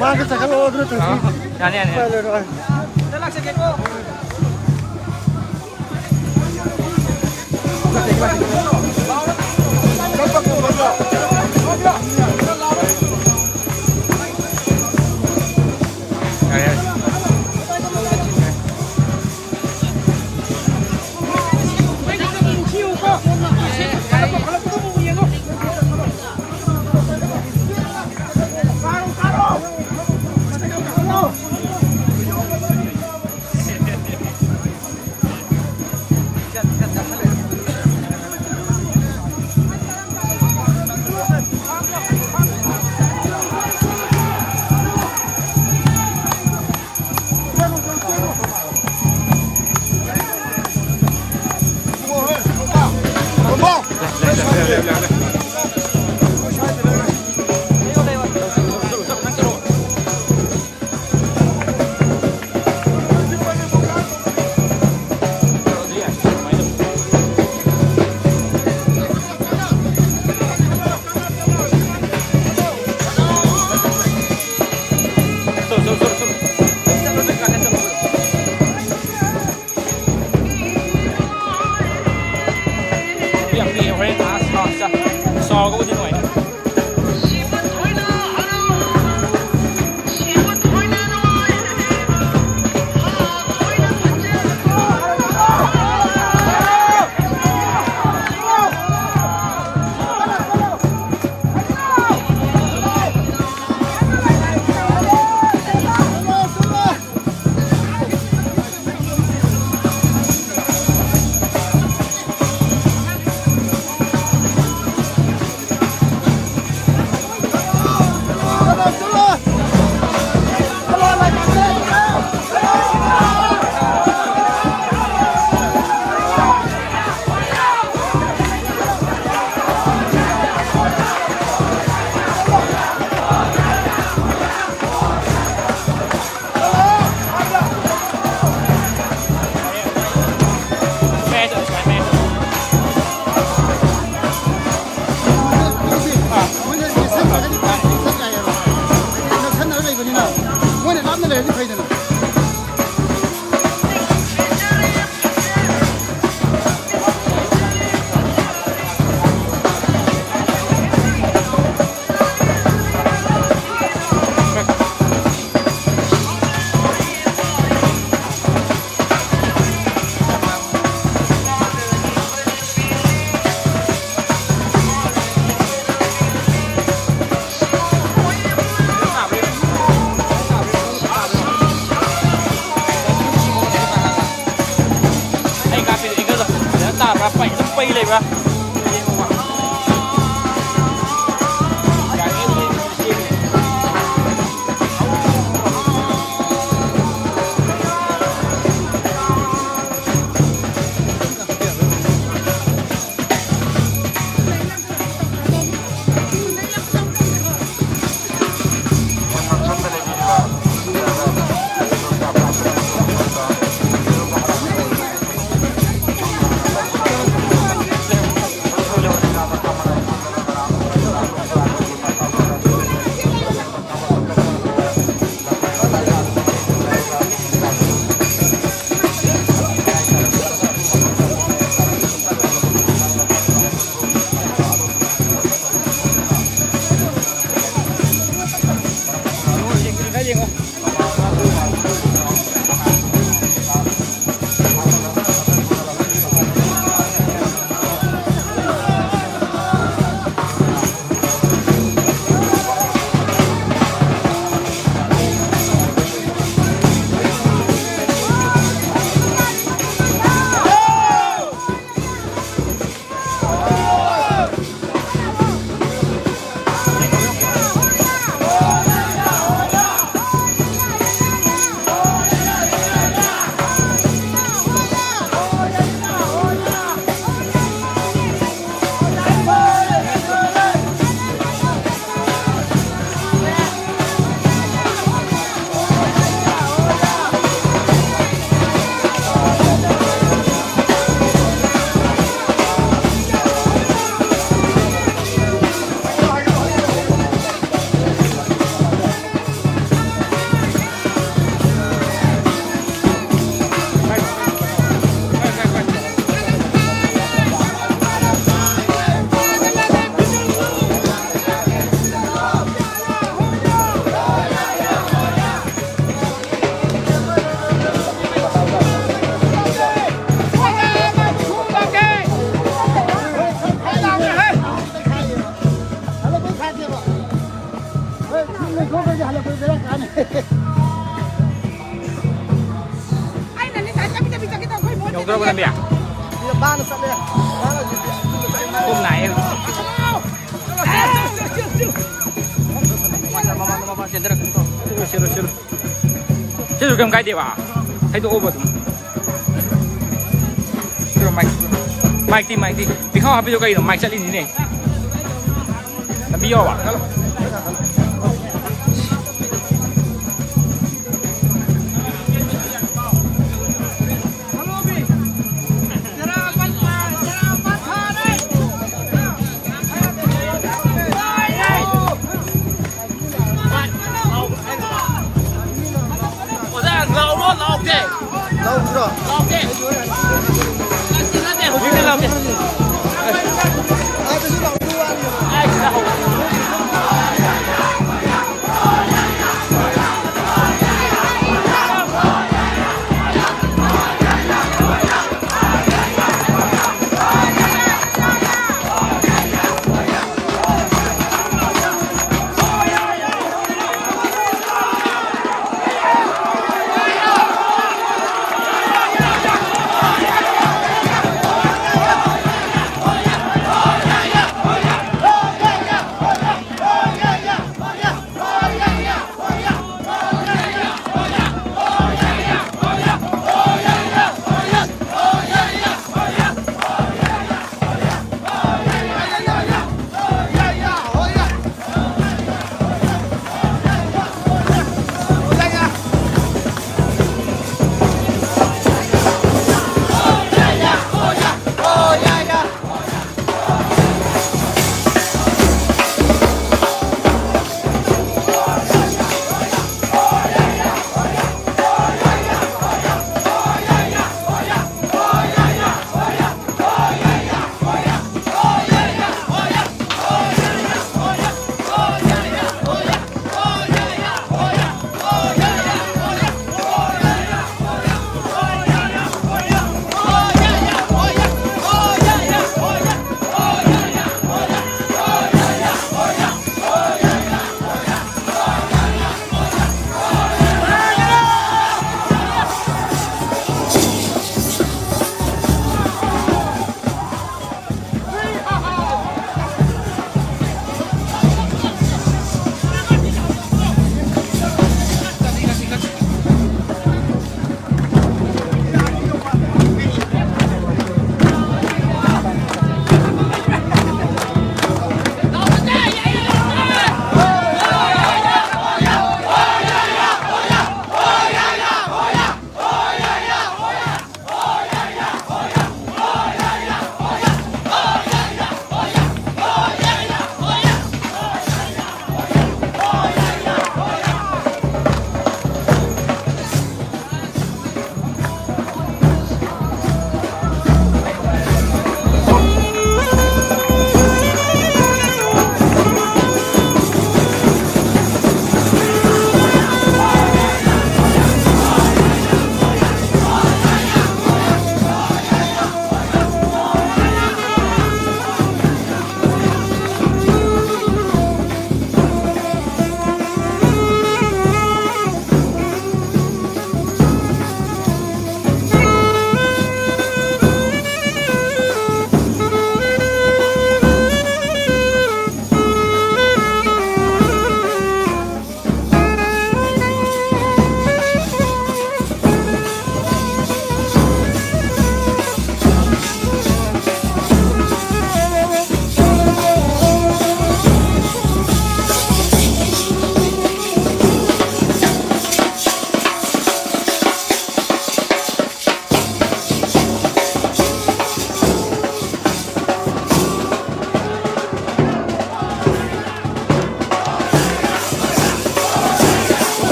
ꯃꯥꯒ ꯆꯠꯈꯠꯂꯛꯑꯣ, ꯑꯗꯨꯅ ꯊꯣꯏꯕꯤ꯫ ꯌꯥꯅꯤ, ꯌꯥꯅꯤ, ꯌꯥꯅꯤ꯫ ꯂꯥꯛꯑꯣ꯫ ꯌꯥꯝ ꯄꯤꯛꯑꯦ, ꯍꯣꯔꯦꯟ ꯑꯥ ꯁꯥ-, ꯁꯥ-, ꯁꯥꯎꯔꯒꯕꯨꯗꯤ ꯅꯨꯡꯉꯥꯏꯅꯤ꯫ ꯁꯤꯁꯨ ꯀꯩꯝ ꯀꯥꯏꯗꯦꯕ, ꯍꯩꯗꯣꯛꯑꯣꯕ ꯑꯗꯨꯝ꯫ ꯁꯤꯔꯣ, ꯃꯥꯏꯛ, ꯃꯥꯏꯛꯇꯤ, ꯃꯥꯏꯛꯇꯤ꯫ ꯄꯤꯈꯥꯎ ꯍꯥꯞꯄꯤꯗꯣ ꯀꯩꯅꯣ? ꯃꯥꯏꯛ ꯆꯠꯂꯤꯅꯤꯅꯦ꯫ ꯂꯝꯕꯤ ꯌꯧꯔꯕ? ꯑꯣꯖꯥ, ꯂꯥꯎꯔꯣ, ꯂꯥꯎꯒꯦ꯫ ꯂꯥꯎꯗ꯭ꯔꯣ? ꯂꯥꯎꯒꯦ꯫ ꯅꯠꯇꯦ, ꯅꯠꯇꯦ, ꯍꯧꯖꯤꯛꯇꯤ ꯂꯥꯎꯒꯦ꯫ ꯑꯥꯗꯁꯨ ꯂꯥꯎꯕ ꯋꯥꯅꯤ꯫ ꯑꯩ ꯁꯤꯗ ꯍꯧ-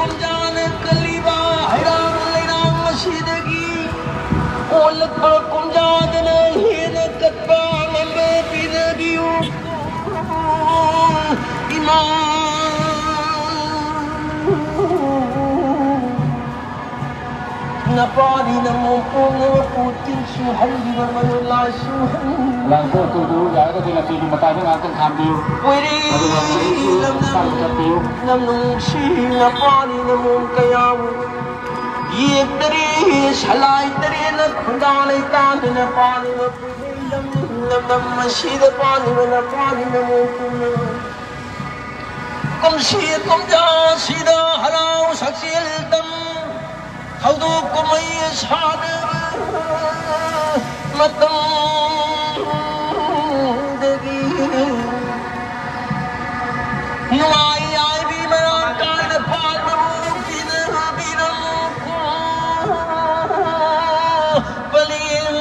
ꯀꯨꯝꯖꯥꯅ ꯀꯜꯂꯤꯕ ꯍꯩꯔꯥꯡ ꯂꯩꯔꯥꯡ ꯑꯁꯤꯗꯒꯤ ꯑꯣꯜꯂꯛꯄ ꯀꯨꯝꯖꯥꯗꯅ ꯍꯦꯟꯅ ꯀꯠꯄ ꯉꯝꯕ ꯄꯤꯅꯕꯤꯌꯨ꯫ ꯏꯃꯥ ꯅꯄꯥꯗꯤ ꯅꯃꯣꯝ ꯄꯣꯛꯅꯕ ꯄꯣꯠ ꯆꯤꯟ ꯁꯨꯍꯟꯕꯤꯕ ꯃꯔꯨ ꯂꯥꯏ ꯁꯨꯍꯟꯕꯤꯕ꯫ ꯂꯥꯡꯊꯣꯛꯇꯨꯗꯨ ꯌꯥꯔꯒꯗꯤ ꯂꯝꯕꯤꯒꯤ ꯃꯇꯥꯏꯗ ꯉꯥꯏꯍꯥꯛꯇꯪ ꯈꯥꯝꯕꯤꯌꯨ꯫ ꯀꯣꯏꯔꯤ ꯑꯗꯨꯒ ꯃꯔꯤꯁꯨ ꯂꯝꯗꯝ ꯇꯞꯅ ꯆꯠꯄꯤꯌꯨ꯫ ꯂꯝ ꯅꯨꯡꯁꯤ ꯅꯄꯥꯗꯤ ꯅꯃꯣꯝ ꯀꯌꯥꯕꯨ ꯌꯦꯛꯇꯔꯤ ꯁꯂꯥꯏ ꯇꯔꯦꯠꯅ ꯈꯨꯟꯗꯥ ꯂꯩꯇꯥꯗꯨꯅ ꯄꯥꯜꯂꯤꯕ ꯀꯣꯏꯔꯤ ꯂꯝꯗꯝ ꯑꯁꯤꯗ ꯄꯥꯜꯂꯤꯕ ꯅꯄꯥꯗꯤ ꯅꯃꯣꯝ ꯄꯣꯛꯅꯕ ꯀꯨꯝꯁꯤ ꯀꯨꯝꯖꯥꯁꯤꯗ ꯍꯔꯥꯎ ꯁꯛꯆꯦꯜ ꯇꯝ ꯊꯧꯗꯣꯛ ꯀꯨꯝꯍꯩ ꯁꯥꯗꯕ ꯃꯇꯝꯗꯒꯤ ꯅꯨꯡꯉꯥꯏ ꯌꯥꯏꯕꯤ ꯃꯔꯥꯡ ꯀꯥꯏꯅ ꯄꯥꯟꯕꯕꯨ ꯄꯤꯅꯕꯤꯔꯝꯃꯨ꯫ ꯄꯂꯦꯝ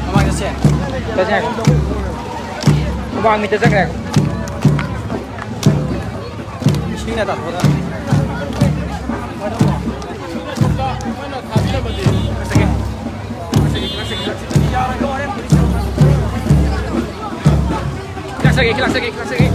ꯃꯃꯥꯡꯗ ꯆꯠꯁꯦ꯫ ꯆꯠꯁꯦ ꯍꯥꯏꯔꯣ? ꯃꯃꯥꯡ ꯃꯤꯠꯇ ꯆꯠꯈ꯭ꯔꯦ ꯍꯥꯏꯔꯣ? ꯏꯁꯤꯡꯅ ꯇꯥꯊꯣꯛꯑꯒ꯫ ꯈꯤꯇꯪ ꯆꯠꯒꯦ, ꯈꯤꯇꯪ ꯆꯠꯒꯦ, ꯈꯤꯇꯪ ꯆꯠꯒꯦ꯫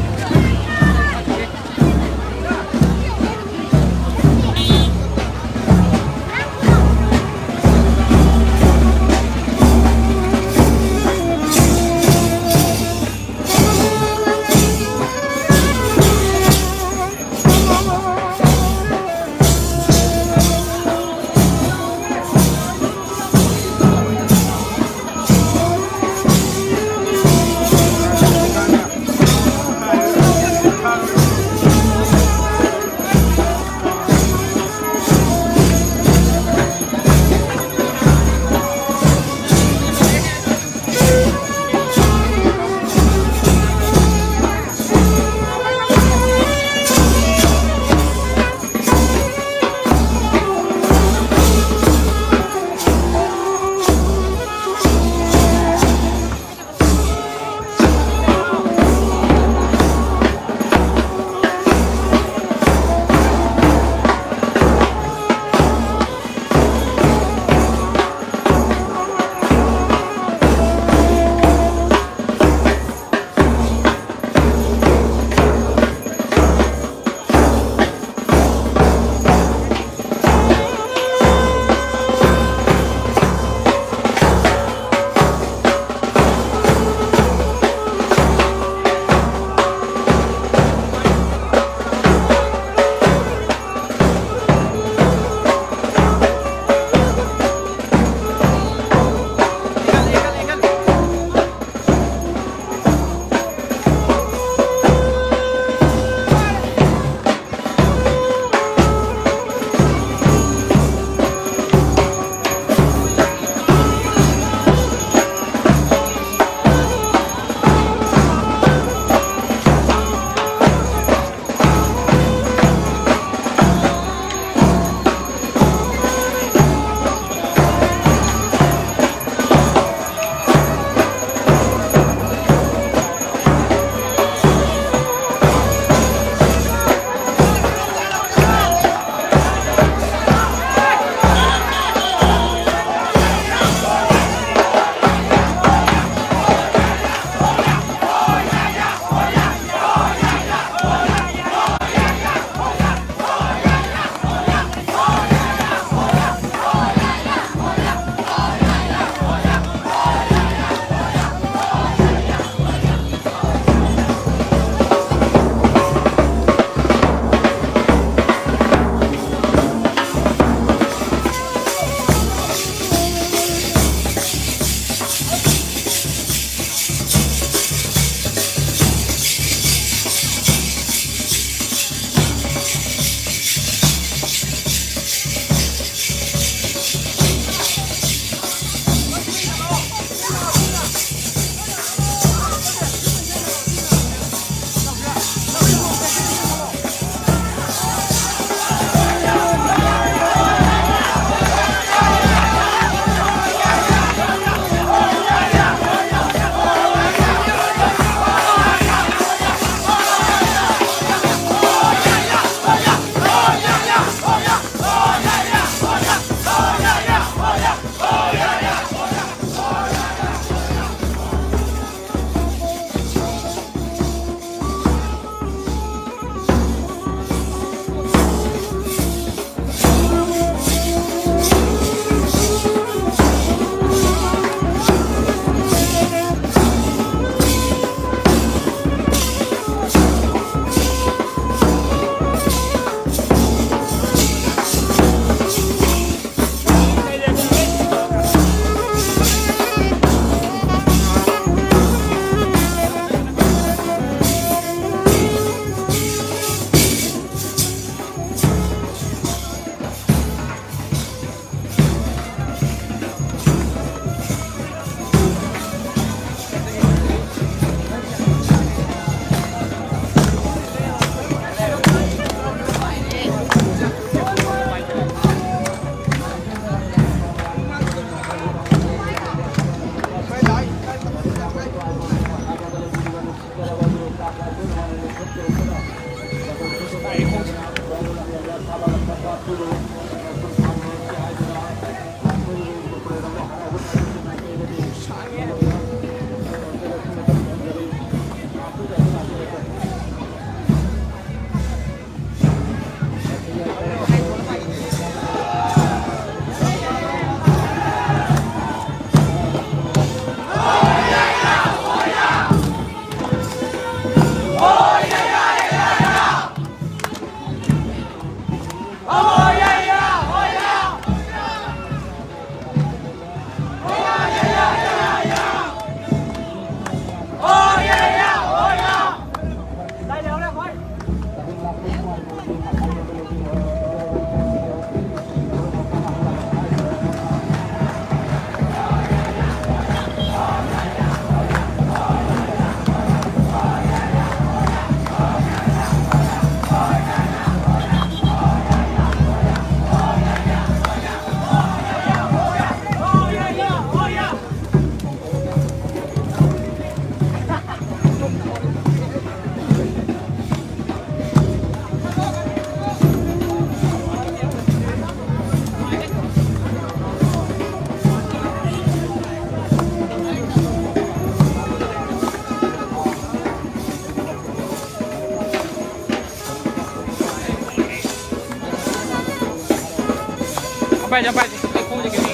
Rapaz, rapaz, tem que ter cor de que vem.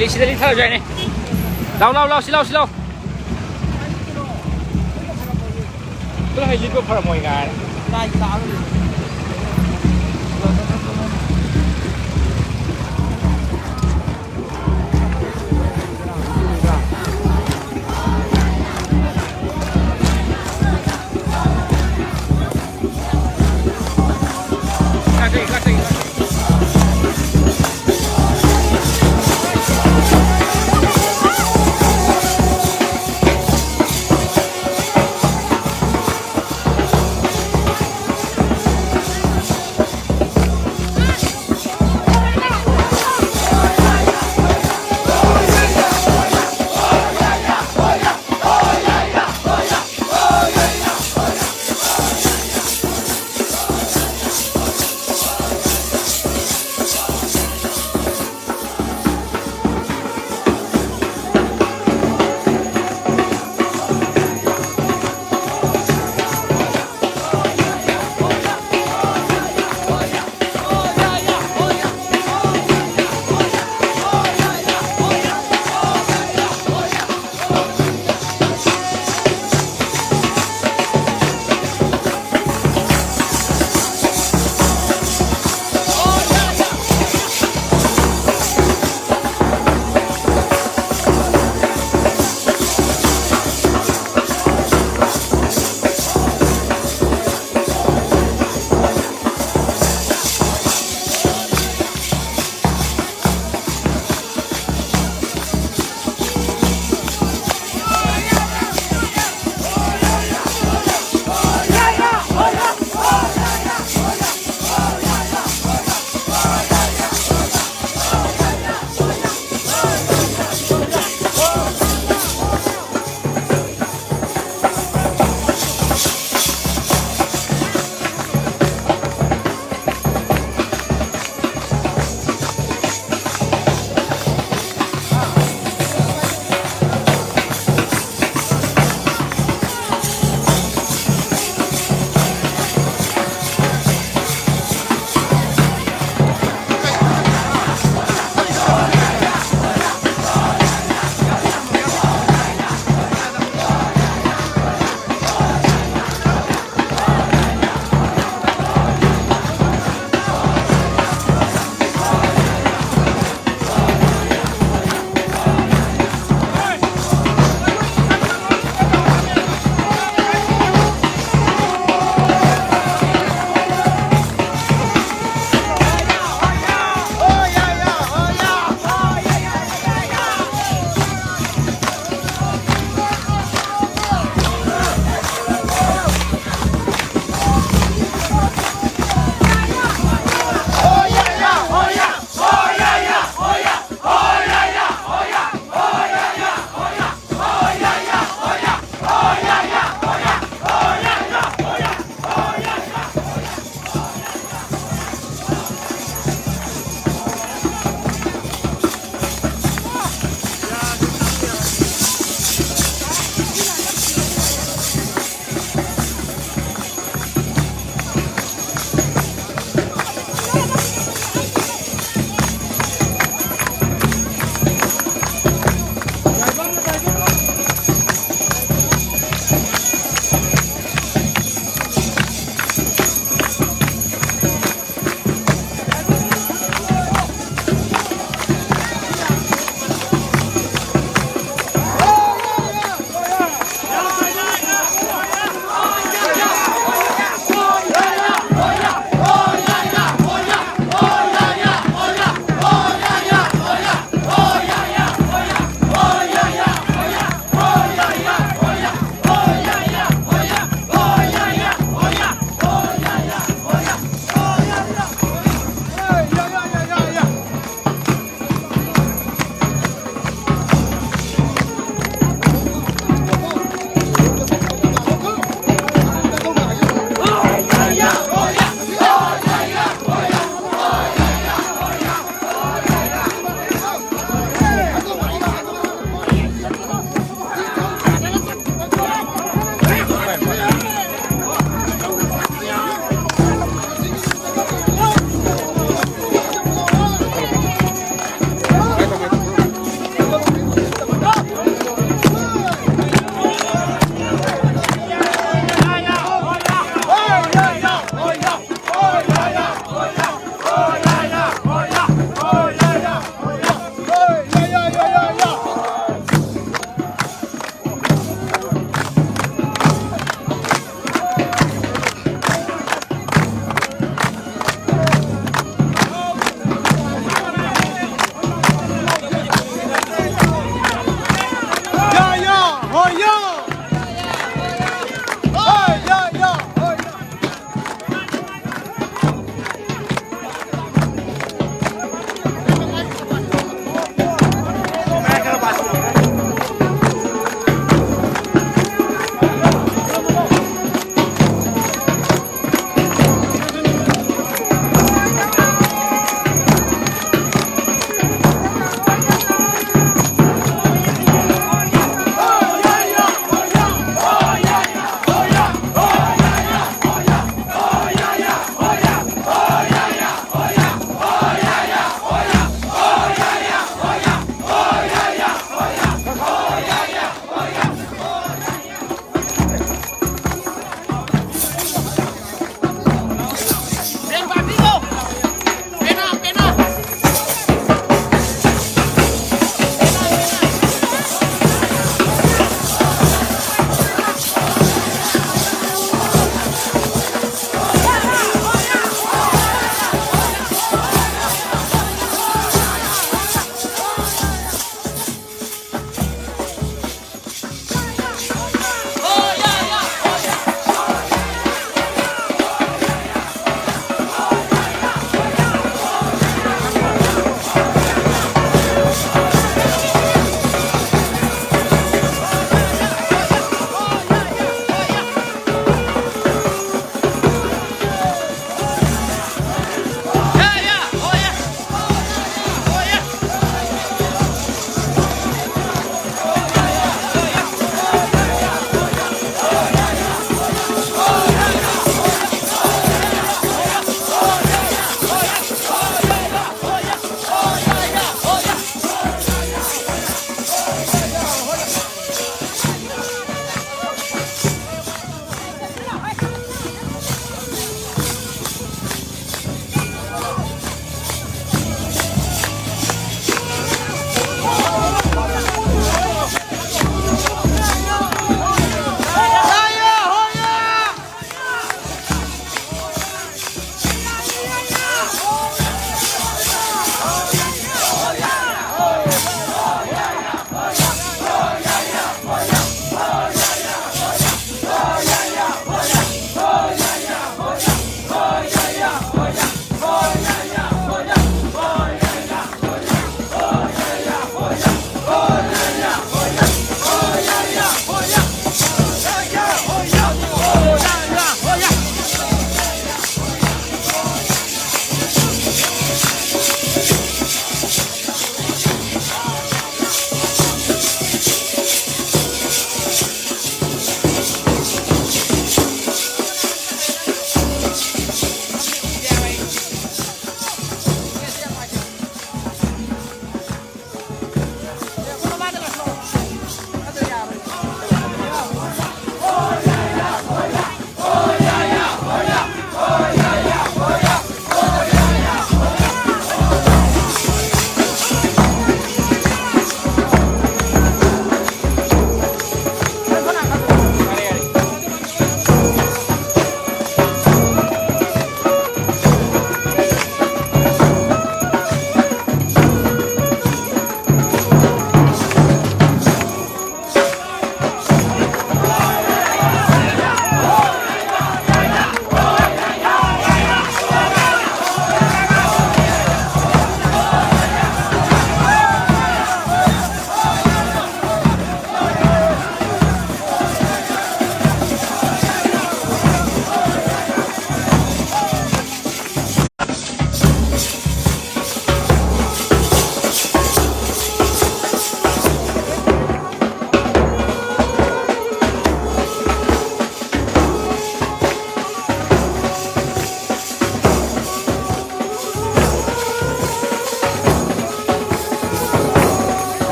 ꯑꯩ ꯁꯤꯗ ꯂꯤꯊꯔꯁꯨ ꯌꯥꯏꯅꯦ꯫ ꯂꯥꯎ, ꯂꯥꯎ, ꯂꯥꯎ, ꯁꯤ ꯂꯥꯎ, ꯁꯤ ꯂꯥꯎ꯫ ꯆꯠꯂꯣ, ꯍꯩ ꯂꯤꯠꯄ ꯐꯔꯝꯃꯣꯏ ꯀꯥꯏꯅ꯫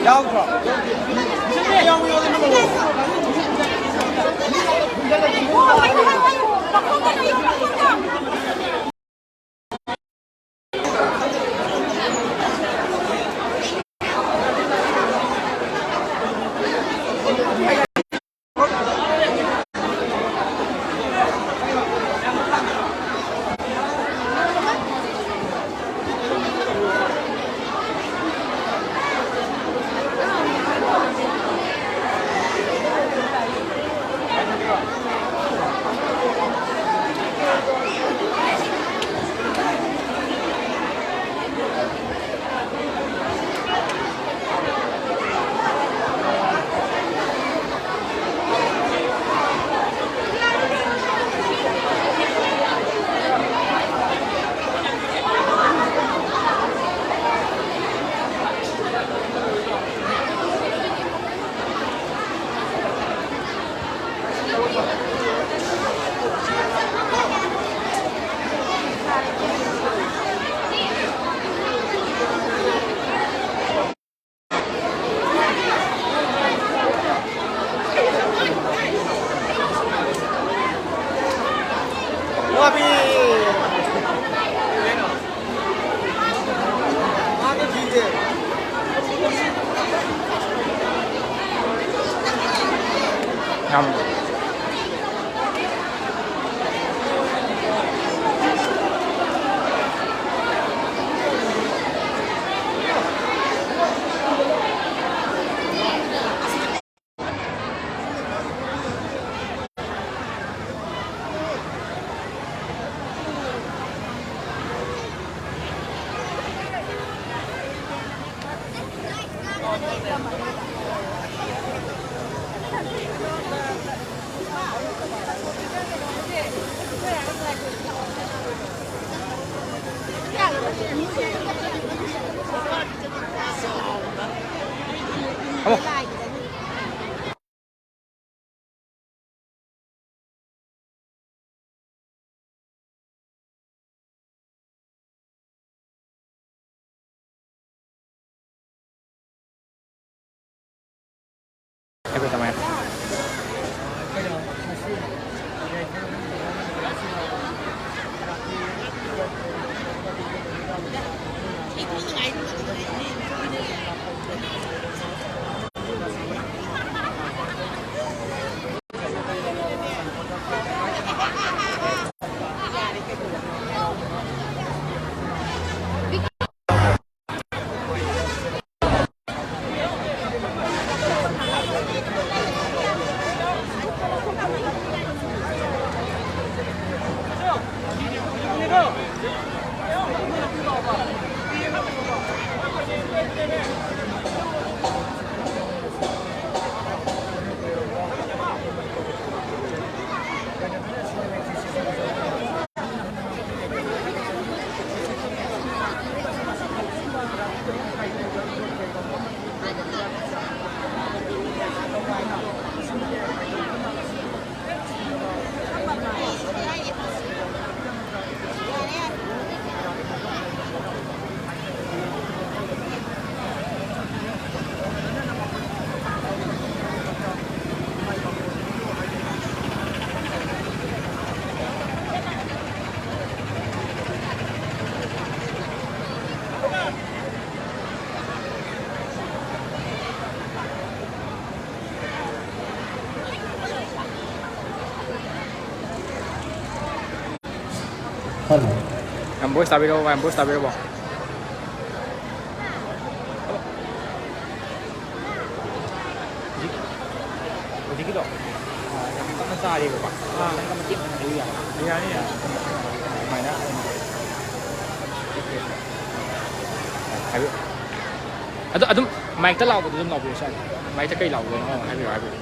ꯌꯥꯎꯗ꯭ꯔꯣ? ꯑꯃꯨꯛ꯫ ꯍꯜꯂꯣ꯫ ꯌꯥꯝ ꯚꯣꯏꯁ ꯇꯥꯕꯤꯔꯕꯣ? ꯌꯥꯝ ꯚꯣꯏꯁ ꯇꯥꯕꯤꯔꯕꯣ? ꯍꯧꯖꯤꯛ-, ꯍꯧꯖꯤꯛꯀꯤꯗꯣ, ꯑꯥ, ꯌꯥꯝ ꯇꯞꯅ ꯇꯥꯔꯤꯕꯀꯣ꯫ ꯑꯥ꯫ ꯈꯤꯇꯪ ꯃꯇꯦꯛ ꯑꯃ ꯍꯥꯏꯕꯤꯌꯨ ꯌꯥꯕ꯭ꯔꯥ? ꯌꯥꯅꯤ, ꯌꯥꯅꯤ꯫ ꯑꯗꯨꯃꯥꯏꯅ ꯑꯗꯨꯝ ꯍꯥꯏꯕꯤꯌꯨ꯫ ꯑꯗꯣ ꯑꯗꯨꯝ ꯃꯥꯏꯛꯇ ꯂꯥꯎꯕꯗꯣ ꯑꯗꯨꯝ ꯂꯥꯎꯕꯤꯔꯁꯨ ꯌꯥꯅꯤ꯫ ꯃꯥꯏꯛꯇ ꯀꯩ ꯂꯥꯎꯗꯣꯏꯅꯣ? ꯍꯥꯏꯕꯤꯔꯣ, ꯍꯥꯏꯕꯤꯔꯣ꯫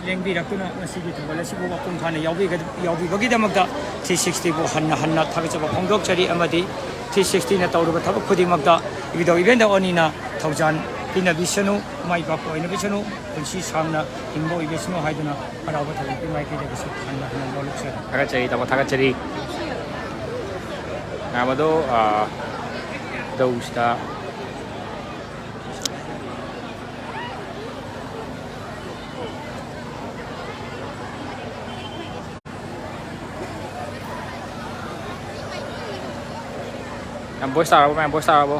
ꯂꯦꯡꯕꯤꯔꯛꯇꯨꯅ ꯉꯁꯤꯒꯤ ꯊꯧꯒꯜ ꯑꯁꯤꯕꯨ ꯃꯄꯨꯡ ꯐꯥꯅ ꯌꯥꯎꯕꯤꯒ-, ꯌꯥꯎꯕꯤꯕꯒꯤꯗꯃꯛꯇ ꯊ꯭ꯔꯤ ꯁꯤꯛꯁꯇꯤꯕꯨ ꯍꯟꯅ ꯍꯟꯅ ꯊꯥꯒꯠꯆꯕ ꯐꯣꯡꯗꯣꯛꯆꯔꯤ꯫ ꯑꯃꯗꯤ ꯊ꯭ꯔꯤ ꯁꯤꯛꯁꯇꯤꯅ ꯇꯧꯔꯤꯕ ꯊꯕꯛ ꯈꯨꯗꯤꯡꯃꯛꯇ ꯏꯕꯨꯙꯧ ꯏꯕꯦꯟꯗꯧ ꯑꯅꯤꯅ ꯊꯧꯖꯥꯜ ꯄꯤꯅꯕꯤꯁꯅꯨ, ꯃꯥꯏ ꯄꯥꯛꯄ ꯑꯣꯏꯅꯕꯤꯁꯅꯨ, ꯄꯨꯟꯁꯤ ꯁꯥꯡꯅ ꯍꯤꯡꯕ ꯑꯣꯏꯕꯤꯁꯅꯨ ꯍꯥꯏꯗꯨꯅ ꯍꯔꯥꯎꯕ ꯊꯧꯔꯝꯒꯤ ꯃꯥꯏꯀꯩꯗꯒꯤꯁꯨ ꯍꯟꯅ ꯍꯟꯅ ꯋꯥꯂꯣꯛꯆꯔꯤ꯫ ꯊꯥꯒꯠꯆꯔꯤ, ꯇꯥꯃꯣ, ꯊꯥꯒꯠꯆꯔꯤ꯫ ꯃꯌꯥꯝ ꯑꯗꯣ, ꯑ, ꯇꯧꯁꯤꯗ꯫ ꯌꯥꯝ ꯕꯣꯁ ꯇꯥꯔꯕꯣ, ꯃꯌꯥꯝ ꯕꯣꯁ ꯇꯥꯔꯕꯣ?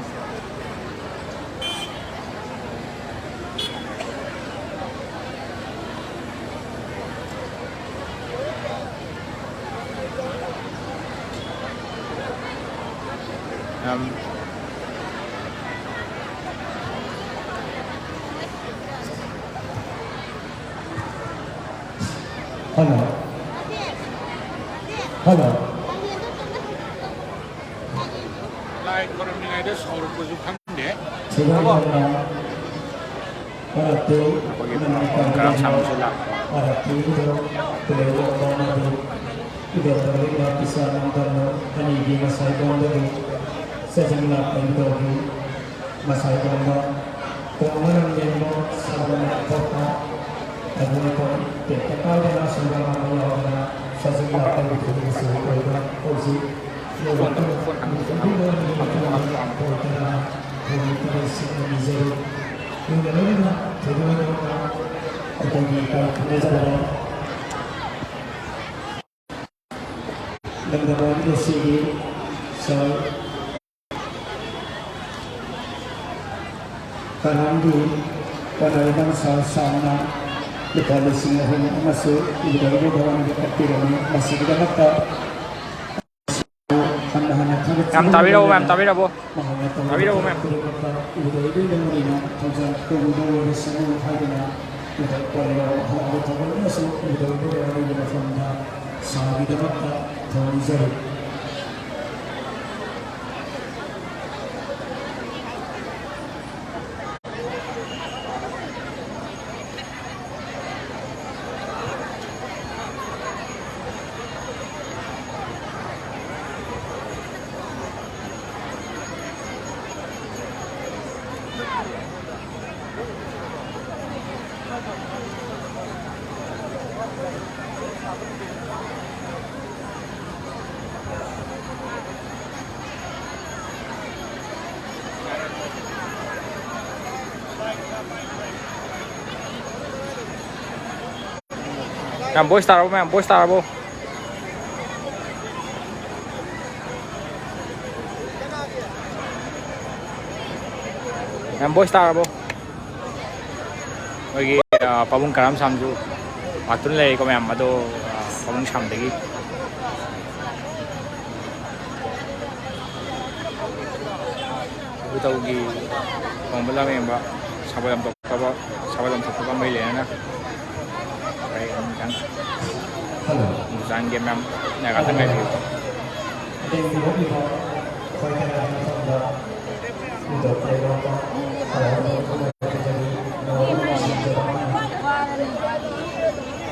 ꯌꯥꯝ Hello. Hello. ꯂꯥꯏ ꯈꯣꯏꯔꯝꯃꯤꯉꯩꯗ ꯁꯥꯎꯔꯛꯄꯁꯨ ꯈꯪꯗꯦ꯫ ꯊꯤꯒꯥꯏꯗꯅ ꯃꯔꯛꯇꯨ ꯑꯩꯈꯣꯏꯒꯤ ꯅꯪꯒꯤ ꯄ꯭ꯔꯣꯒ꯭ꯔꯥꯝ ꯁꯥꯡꯕꯁꯨ ꯂꯥꯛꯄ꯫ ꯃꯔꯛꯇꯨ ꯇꯨꯔꯦꯜ ꯂꯣꯝꯗ ꯑꯃꯗꯤ ꯏꯕꯦꯟꯗꯧꯒꯤ ꯄꯤꯁꯥ ꯅꯝꯗꯝꯅ ꯑꯅꯤꯒꯤ ꯃꯁꯥꯏ ꯂꯣꯝꯗꯒꯤ ꯆꯠꯆꯟ ꯂꯥꯛꯄ ꯏꯕꯨꯙꯧꯒꯤ ꯃꯁꯥꯏ ꯂꯣꯝꯗ ꯀꯣꯡꯅ ꯂꯦꯡꯕ ꯁꯥꯗꯅ ꯊꯣꯛꯄ ꯑꯗꯨꯒ ꯇꯦꯛꯇ ꯀꯥꯏꯗꯅ ꯁꯨꯝꯕ ꯂꯥꯡꯕ ꯌꯥꯎꯗꯅ ꯆꯠꯆꯟ ꯂꯥꯛꯄ ꯏꯕꯨꯙꯧꯒꯤ ꯃꯁꯥꯏ ꯂꯣꯝꯗ ꯍꯧꯖꯤꯛ ꯐꯣꯟ ꯍꯥꯡꯉꯨ, ꯐꯣꯟ ꯍꯥꯡꯉꯨ, ꯐꯣꯟ ꯍꯥꯡꯉꯨ, ꯐꯣꯟ ꯍꯥꯡꯉꯨ꯫ ꯀꯔꯥꯝꯒꯤ ꯄꯣꯠꯅ ꯏꯃꯝ ꯁꯥ ꯁꯥꯡꯅ ꯂꯨꯄꯥ ꯂꯤꯁꯤꯡ ꯑꯍꯨꯝ ꯑꯃꯁꯨ ꯏꯕꯨꯙꯧꯒꯤ ꯊꯋꯥꯏꯗ ꯀꯠꯄꯤꯔꯝꯃꯤ꯫ ꯃꯁꯤꯒꯤꯗꯃꯛꯇ ꯍꯟꯅ ꯍꯟꯅ ꯊꯥꯒꯠꯆꯔꯤ꯫ ꯃꯌꯥꯝ ꯇꯥꯕꯤꯔꯕꯣ, ꯃꯌꯥꯝ ꯇꯥꯕꯤꯔꯕꯣ? ꯃꯍꯥꯛꯅ ꯇꯧꯔꯤꯕ ꯇꯥꯕꯤꯔꯕꯣ, ꯃꯌꯥꯝ? ꯊꯕꯛ ꯈꯨꯗꯤꯡꯃꯛꯇ ꯏꯕꯨꯙꯧ ꯏꯕꯦꯟꯗꯧ ꯑꯅꯤꯅ ꯊꯧꯖꯥꯜ ꯀꯧꯕꯗ ꯑꯣꯏꯔꯁꯅꯨ ꯍꯥꯏꯗꯨꯅ ꯏꯕꯨꯙꯧ ꯄꯥꯏꯔꯕ ꯍꯔꯥꯎꯕ ꯊꯧꯒꯜ ꯑꯃꯁꯨ ꯏꯕꯨꯙꯧ ꯏꯕꯦꯟꯗꯧ ꯑꯅꯤꯒꯤ ꯃꯐꯝꯗ ꯁꯥꯕꯒꯤꯗꯃꯛꯇ ꯊꯧꯅꯤꯖꯔꯤ꯫ ꯃꯌꯥꯝ ꯕꯣꯏꯁ ꯇꯥꯔꯕꯣ? ꯃꯌꯥꯝ ꯕꯣꯏꯁ ꯇꯥꯔꯕꯣ? ꯃꯌꯥꯝ ꯕꯣꯏꯁ ꯇꯥꯔꯕꯣ? ꯑꯩꯈꯣꯏꯒꯤ, ꯑ, ꯄꯥꯕꯨꯡ ꯀꯔꯥꯝ ꯁꯥꯝꯁꯨ ꯋꯥꯇꯨꯟ ꯂꯩꯔꯦꯀꯣ ꯃꯌꯥꯝ, ꯑꯗꯣ, ꯑ, ꯄꯥꯕꯨꯡ ꯁꯥꯝꯗꯒꯤ ꯏꯕꯨꯙꯧꯒꯤ ꯂꯨꯍꯣꯡꯕ ꯂꯥꯃꯦꯝꯕ ꯁꯥꯕ ꯂꯝ ꯊꯣꯛꯄ, ꯁꯥꯕ ꯂꯝ ꯊꯣꯛꯄ ꯄꯥꯝꯕꯩ ꯂꯩꯔꯅ ꯑꯩ ꯑꯃꯨꯛꯇꯪ ꯗꯨꯀꯥꯟꯒꯤ ꯃꯌꯥꯝ ꯉꯥꯛꯇꯪ ꯉꯥꯏꯕꯤꯌꯨ꯫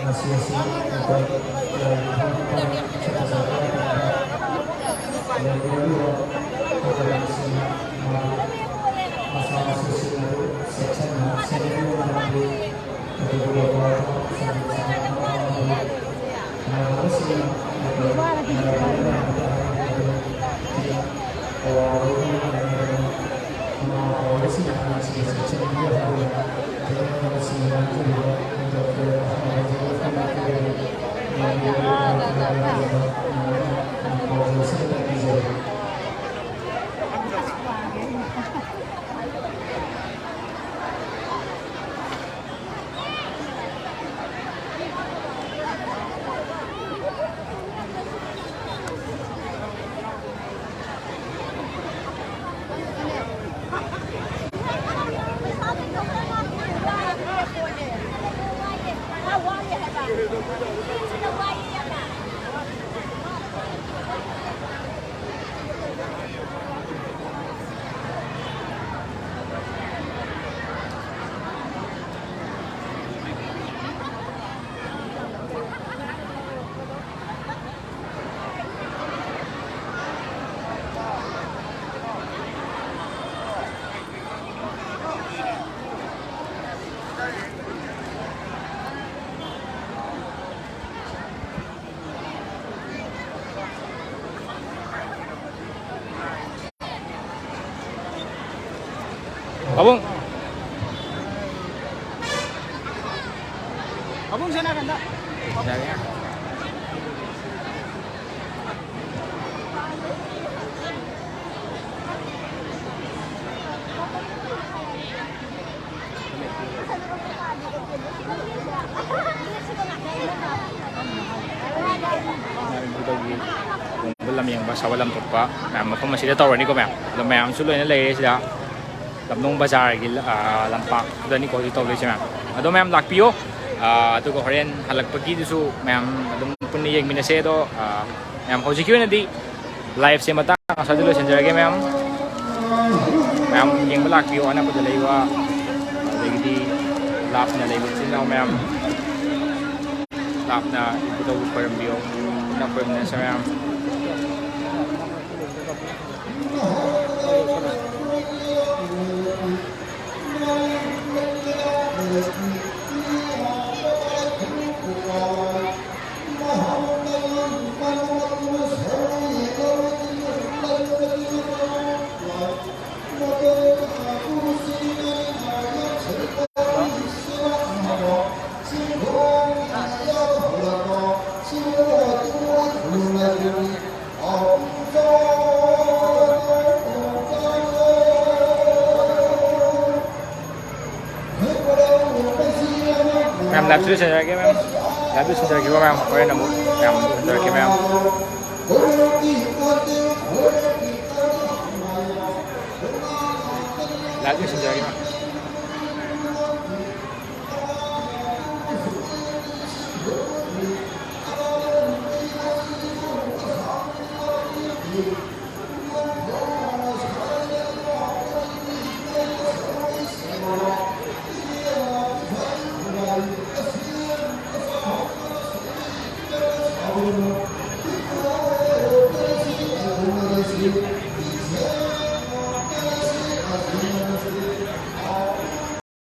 ꯉꯁꯤ ꯑꯁꯤ ꯑꯩꯈꯣꯏ ꯂꯥꯏ ꯈꯨꯔꯨꯝꯐꯝ ꯁꯦꯝꯕ ꯁꯥꯕ ꯃꯇꯝꯗ ꯂꯩꯔꯤꯕ ꯄ꯭ꯔꯣꯒ꯭ꯔꯥꯝꯁꯤꯡ ꯃꯥꯒꯤ ꯃꯁꯥ ꯃꯁꯤꯁꯤꯡ ꯑꯗꯨ ꯆꯦꯛꯁꯤꯟꯅ ꯁꯦꯝꯕꯤꯕ ꯃꯔꯝꯗꯤ ꯑꯗꯨꯒꯨꯝꯂꯕ ꯁꯟꯗꯣꯛ ꯁꯟꯗꯣꯛꯄ ꯑꯃꯗꯤ ꯃꯥꯟꯅꯕꯁꯤꯡꯅ ꯑꯩꯈꯣꯏ ꯃꯥꯟꯅꯕ ꯃꯌꯥꯝꯗ ꯍꯥꯏꯔꯤꯕ ꯑꯗꯨ ꯑꯋꯥꯕ ꯑꯃ ꯃꯥꯟꯅꯕꯅꯤ꯫ ꯃꯃꯥ ꯃꯄꯥ ꯑꯣꯏꯕꯁꯤꯡꯅ ꯑꯉꯥꯡꯁꯤꯡꯕꯨ ꯆꯦꯛꯁꯤꯟꯕꯤꯌꯨ ꯍꯥꯏꯗꯨꯅ ꯊꯦꯡꯅ ꯃꯁꯤꯡ ꯉꯥꯡꯖꯔꯤꯕ ꯍꯨꯟꯗꯣꯛꯄ ꯌꯥꯕ ꯍꯥꯏꯕ ꯍꯧꯖꯤꯛ ꯑꯩꯈꯣꯏ ꯃꯅꯤꯄꯨꯔꯒꯤ ꯂꯝꯕꯤ ꯑꯃ ꯄꯥꯎꯖꯦꯜꯁꯤꯗ ꯇꯝꯕꯤꯖꯔꯤ꯫ ꯄꯥꯕꯨꯡ꯫ ꯄꯥꯕꯨꯡ ꯁꯣꯝ ꯅꯥꯀꯟꯗ꯫ ꯌꯥꯔꯦ꯫ ꯂꯝ ꯌꯦꯡꯕ, ꯁꯥꯕ ꯂꯝ ꯊꯣꯛꯄ ꯃꯌꯥꯝ ꯃꯐꯝ ꯑꯁꯤꯗ ꯇꯧꯔꯅꯤꯀꯣ ꯃꯌꯥꯝ꯫ ꯑꯗꯣ ꯃꯌꯥꯝꯁꯨ ꯂꯣꯏꯅ ꯂꯩꯔꯦ ꯁꯤꯗ꯫ ꯂꯝꯂꯣꯡ ꯕꯖꯥꯔꯒꯤ, ꯑ, ꯂꯝꯄꯥꯛꯇꯨꯗꯅꯤꯀꯣ ꯍꯧꯖꯤꯛ ꯇꯧꯗꯣꯏꯁꯦ ꯃꯌꯥꯝ꯫ ꯑꯗꯣ ꯃꯌꯥꯝ ꯂꯥꯛꯄꯤꯌꯣ꯫ ꯑ, ꯑꯗꯨꯒ ꯍꯣꯔꯦꯟ ꯍꯜꯂꯛꯄꯒꯤꯗꯨꯁꯨ ꯃꯌꯥꯝ ꯑꯗꯨꯝ ꯄꯨꯟꯅ ꯌꯦꯡꯃꯤꯟꯅꯁꯦ꯫ ꯑꯗꯣ, ꯑ, ꯃꯌꯥꯝ ꯍꯧꯖꯤꯛꯀꯤ ꯑꯣꯏꯅꯗꯤ liveꯁꯦ ꯃꯇꯥꯡ ꯑꯁ꯭ꯋꯥꯏꯗ ꯂꯣꯏꯁꯤꯟꯖꯔꯒꯦ ꯃꯌꯥꯝ꯫ ꯃꯌꯥꯝ ꯌꯦꯡꯕ ꯂꯥꯛꯄꯤꯌꯣ, ꯑꯅꯛꯄꯗ ꯂꯩꯕ, ꯑꯗꯒꯤꯗꯤ ꯂꯥꯞꯅ ꯂꯩꯕ ꯏꯆꯤꯟ ꯏꯅꯥꯎ ꯃꯌꯥꯝ꯫ ꯂꯥꯞꯅ ꯏꯕꯨꯙꯧꯕꯨ ꯈꯣꯏꯔꯝꯕꯤꯌꯣ꯫ ꯄꯨꯟꯅ ꯈꯣꯏꯔꯝꯃꯤꯟꯅꯁꯦ ꯃꯌꯥꯝ꯫ ꯃꯌꯥꯝ liveꯁꯨ ꯂꯣꯏꯁꯤꯟꯖꯔꯒꯦ ꯃꯌꯥꯝ꯫ Live ꯂꯣꯏꯁꯤꯟꯖꯔꯒꯦꯀꯣ ꯃꯌꯥꯝ꯫ ꯍꯣꯔꯦꯟ ꯑꯃꯨꯛ ꯃꯌꯥꯝ ꯎꯅꯔꯛꯀꯦ ꯃꯌꯥꯝ꯫ Live ꯂꯣꯏꯁꯤꯟꯖꯔꯒꯦ ꯃꯌꯥꯝ꯫